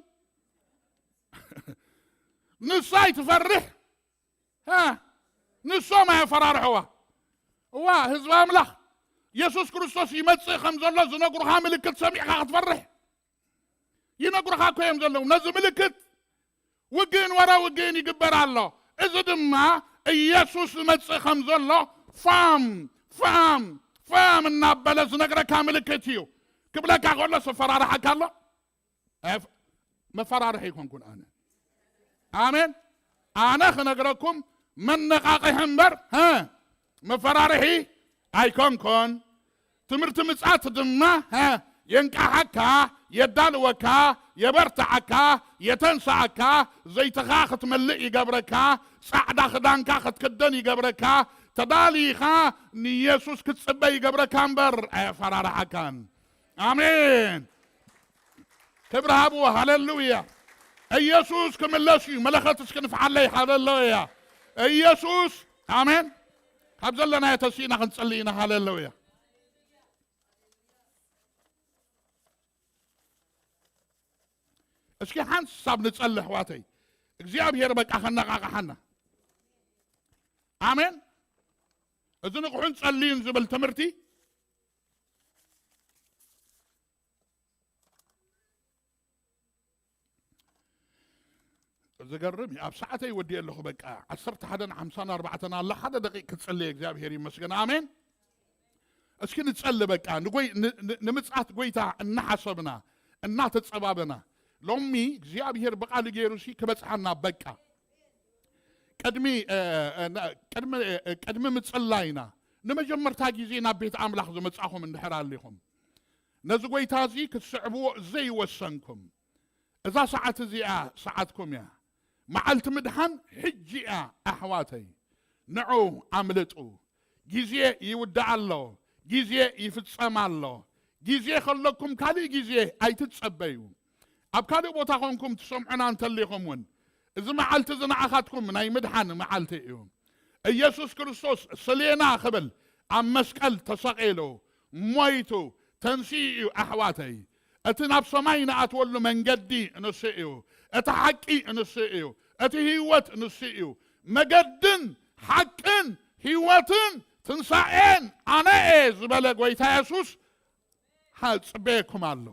ንሳ ኣይትፈርሕ። ሀ፣ ንሶም ኣየፈራርሕዋ። እዋ፣ ህዝቢ ኣምላኽ፣ የሱስ ክርስቶስ ይመጽእ ከም ዘሎ ዝነግሩኻ ምልክት ሰሚዕካ ክትፈርሕ? ይነግሩኻ እኮ እዮም ዘለዉ። ነዚ ምልክት ውግእን ወረ ውግእን ይግበር ኣሎ። እዚ ድማ ኢየሱስ ዝመጽእ ከም ዘሎ ፋም፣ ፋም፣ ፋም እናበለ ዝነግረካ ምልክት እዩ። ክብለካ ከሎ ዘፈራርሓካ ኣሎ። ኣፍ-፣ መፈራርሒ ኣይኮንኩን ኣነ። ኣሜን። ኣነ ክነግረኩም መነቓቕሒ እምበር፣ ሀ፣ መፈራርሒ ኣይኮንኩን። ትምህርቲ ምጽኣት ድማ፣ ሀ፣ የንቃሓካ፣ የዳልወካ፣ የበርትዓካ፣ የተንስኣካ፣ ዘይትኻ ክትመልእ ይገብረካ፣ ጻዕዳ ክዳንካ ክትክደን ይገብረካ፣ ተዳሊኻ ንየሱስ ክትጽበ ይገብረካ እምበር ኣየፈራርሓካን። ኣሜን። ክብሪ ሃብዎ። ሃሌሉያ። ኢየሱስ ክምለስ እዩ። መለኸት እስኪ ንፍዓለይ። ሃሌሉያ። ኢየሱስ፣ ኣሜን። ካብ ዘለናዮ ተሲእና ክንጸሊ ኢና። ሃሌሉያ። እስኪ ሓንሳብ ንጸሊ ኣሕዋተይ። እግዚኣብሔር በቃ ከነቓቕሓና። ኣሜን። እዚ ንቕሑን ጸልዩን ዝብል ትምህርቲ ዝገርም እዩ። ኣብ ሰዓተይ ወዲኤ ኣለኹ። በቃ ዓሰርተ ሓደን ሓምሳን ኣርባዕተን ኣሎ። ሓደ ደቂቕ ክጽልይ። እግዚኣብሔር ይመስገን። ኣሜን። እስኪ ንጸሊ። በቃ ንጎይ-፣ ን-፣ ን-፣ ንምጽኣት ጎይታ እናሓሰብና፣ እናተጸባበና፣ ሎሚ እግዚኣብሔር ብቓሉ ገይሩሲ ክበጽሓና በቃ። ቅድሚ፣ እ፣ እ፣ ና-፣ ቅድሚ፣ እ፣ ቅድሚ ምጽላይና ንመጀመርታ ግዜ ናብ ቤት ኣምላኽ ዝመጻኹም እንድሕር ኣሊኹም፣ ነዚ ጎይታ እዚ ክትስዕብዎ ዘይወሰንኩም፣ እዛ ሰዓት እዚኣ ሰዓትኩም እያ። መዓልቲ ምድሓን ሕጂ እያ ኣሕዋተይ። ንዑ ኣምልጡ። ግዜ ይውዳእ ኣሎ። ግዜ ይፍጸም ኣሎ። ግዜ ከለኩም ካልእ ግዜ ኣይትጸበዩ። ኣብ ካልእ ቦታ ኮንኩም ትሰምዑና እንተሊኹም እውን፣ እዚ መዓልቲ እዚ ንዓኻትኩም ናይ ምድሓን መዓልቲ እዩ። ኢየሱስ ክርስቶስ ስሌና ክብል ኣብ መስቀል ተሰቒሉ፣ ሞይቱ፣ ተንሲኡ እዩ ኣሕዋተይ። እቲ ናብ ሰማይ ንኣትወሉ መንገዲ ንሱ እዩ። እቲ ሓቂ ንሱ እዩ። እቲ ህይወት ንሱ እዩ። መገድን ሓቅን ህይወትን ትንሳኤን ኣነ እየ ዝበለ ጎይታ የሱስ፣ ሃ፣ ጽበየኩም ኣሎ።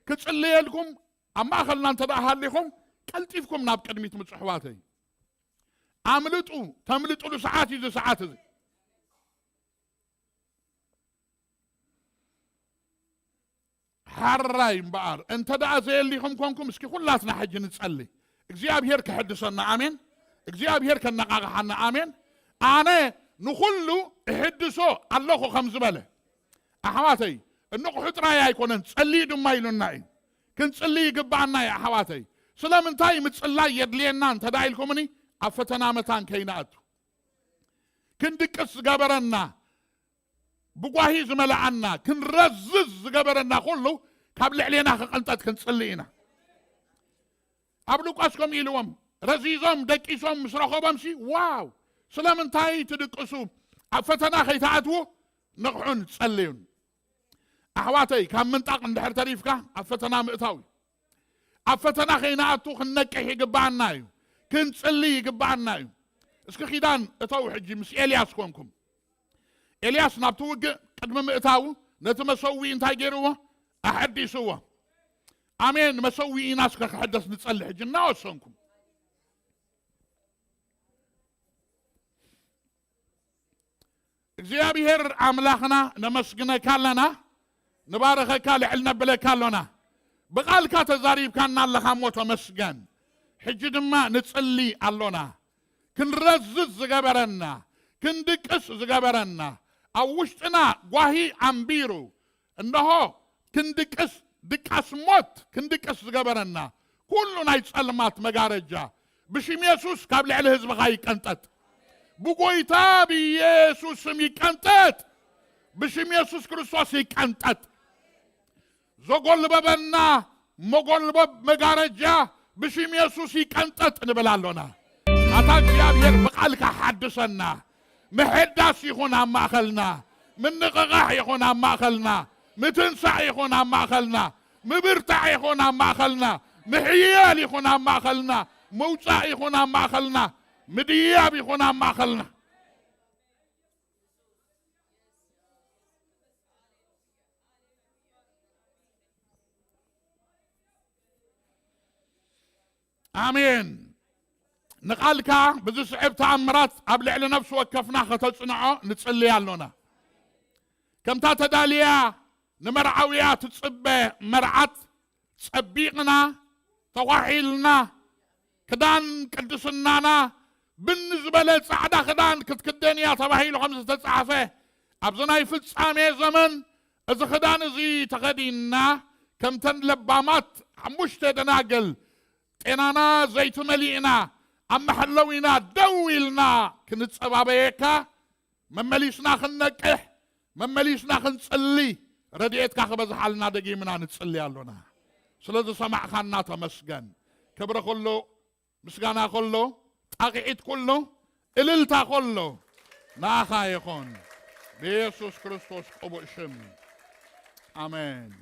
ክጽልየልኩም ኣብ ማእኸልና እንተ ደኣ ሃሊኹም፣ ቀልጢፍኩም ናብ ቅድሚት ምጹ ኣሕዋተይ። ኣምልጡ፣ ተምልጡሉ ሰዓት እዩ እዚ ሰዓት እዚ። ሓራይ እምበኣር፣ እንተ ደኣ ዘየሊኹም ኮንኩም፣ እስኪ ኩላትና ሕጂ ንጸሊ። እግዚኣብሔር ክሕድሰና፣ ኣሜን። እግዚኣብሔር ከነቓቕሓና፣ ኣሜን። ኣነ ንኹሉ እሕድሶ ኣለኹ ከም ዝበለ፣ ኣሕዋተይ፣ እንቑሑ ጥራይ ኣይኮነን፣ ጸልዩ ድማ ኢሉና እዩ። ክንጽሊ ይግብኣና እዩ፣ ኣሕዋተይ። ስለምንታይ ምጽላይ የድልየና እንተ ደኣ ኢልኩምኒ፣ ኣብ ፈተና መታን ከይንኣቱ። ክንድቅስ ዝገበረና፣ ብጓሂ ዝመልኣና፣ ክንረዝዝ ዝገበረና ኩሉ ካብ ልዕሌና ክቕንጠጥ ክንጽሊ ኢና። ኣብ ሉቃስ ከምኡ ኢልዎም፣ ረዚዞም ደቂሶም ምስ ረኸቦምሲ፣ ዋው! ስለምንታይ ትድቅሱ? ኣብ ፈተና ከይትኣትዉ ንቕሑን ጸልዩን። ኣሕዋተይ፣ ካብ ምንጣቕ እንድሕር ተሪፍካ ኣብ ፈተና ምእታው እዩ። ኣብ ፈተና ከይንኣቱ ክንነቅሕ ይግብኣና እዩ። ክንጽሊ ይግብኣና እዩ። እስኪ ኪዳን እተው ሕጂ ምስ ኤልያስ ኮንኩም። ኤልያስ ናብቲ ውግእ ቅድሚ ምእታዉ ነቲ መሰውኢ እንታይ ገይርዎ? ኣሐዲስዎ። ኣሜን። መሰውኢና እስከ ክሕደስ ንጸሊ ሕጂ እናወሰንኩም። እግዚኣብሔር ኣምላኽና ነመስግነካ ኣለና፣ ንባረኸካ፣ ልዕል ነብለካ ኣሎና። ብቓልካ ተዛሪብካና ኣለኻ እሞ ተመስገን። ሕጂ ድማ ንጽሊ ኣሎና። ክንረዝዝ ዝገበረና፣ ክንድቅስ ዝገበረና፣ ኣብ ውሽጥና ጓሂ ኣንቢሩ፣ እንሆ ክንድቅስ፣ ድቃስ ሞት ክንድቅስ ዝገበረና፣ ኩሉ ናይ ጸልማት መጋረጃ፣ ብሽም የሱስ ካብ ልዕሊ ህዝብኻ ይቀንጠጥ። ብጎይታ ብኢየሱስ ስም ይቀንጠጥ። ብሽም የሱስ ክርስቶስ ይቀንጠጥ። ዘጎልበበና መጎልበብ መጋረጃ ብሽም የሱስ ይቀንጠጥ ንብል ኣሎና። ኣታ እግዚኣብሔር ብቓልካ ሓድሰና። ምሕዳስ ይኹን ኣብ ማእኸልና፣ ምንቕቓሕ ይኹን ኣብ ማእኸልና፣ ምትንሳእ ይኹን ኣብ ማእኸልና፣ ምብርታዕ ይኹን ኣብ ማእኸልና፣ ምሕያል ይኹን ኣብ ማእኸልና፣ ምውጻእ ይኹን ኣብ ማእኸልና፣ ምድያብ ይኹን ኣብ ማእኸልና። ኣሜን። ንቓልካ ብዝስዕብ ተኣምራት ኣብ ልዕሊ ነፍሲ ወከፍና ከተጽንዖ ንጽልይ ኣሎና። ከምታ ተዳልያ ንመርዓውያ ትጽበ መርዓት ጸቢቕና፣ ተዃሒልና፣ ክዳን ቅድስናና ብን ዝበለ ጻዕዳ ክዳን ክትክደን እያ ተባሂሉ ከም ዝተጻሕፈ፣ ኣብዚ ናይ ፍጻሜ ዘመን እዚ ክዳን እዚ ተኸዲንና፣ ከምተን ለባማት ሓሙሽተ ደናግል ጤናና ዘይትመሊእና ኣብ መሐለዊና ደው ኢልና ክንጸባበየካ፣ መመሊስና ክንነቅሕ፣ መመሊስና ክንጽሊ፣ ረድኤትካ ክበዝሓልና ደጊምና ንጽሊ ኣሎና። ስለ ዝሰማዕኻና ተመስገን። ክብሪ ኩሉ፣ ምስጋና ኩሉ፣ ጣቕዒት ኩሉ፣ እልልታ ኩሉ ንኣኻ ይኹን። ብየሱስ ክርስቶስ ቅቡእ ሽም። ኣሜን።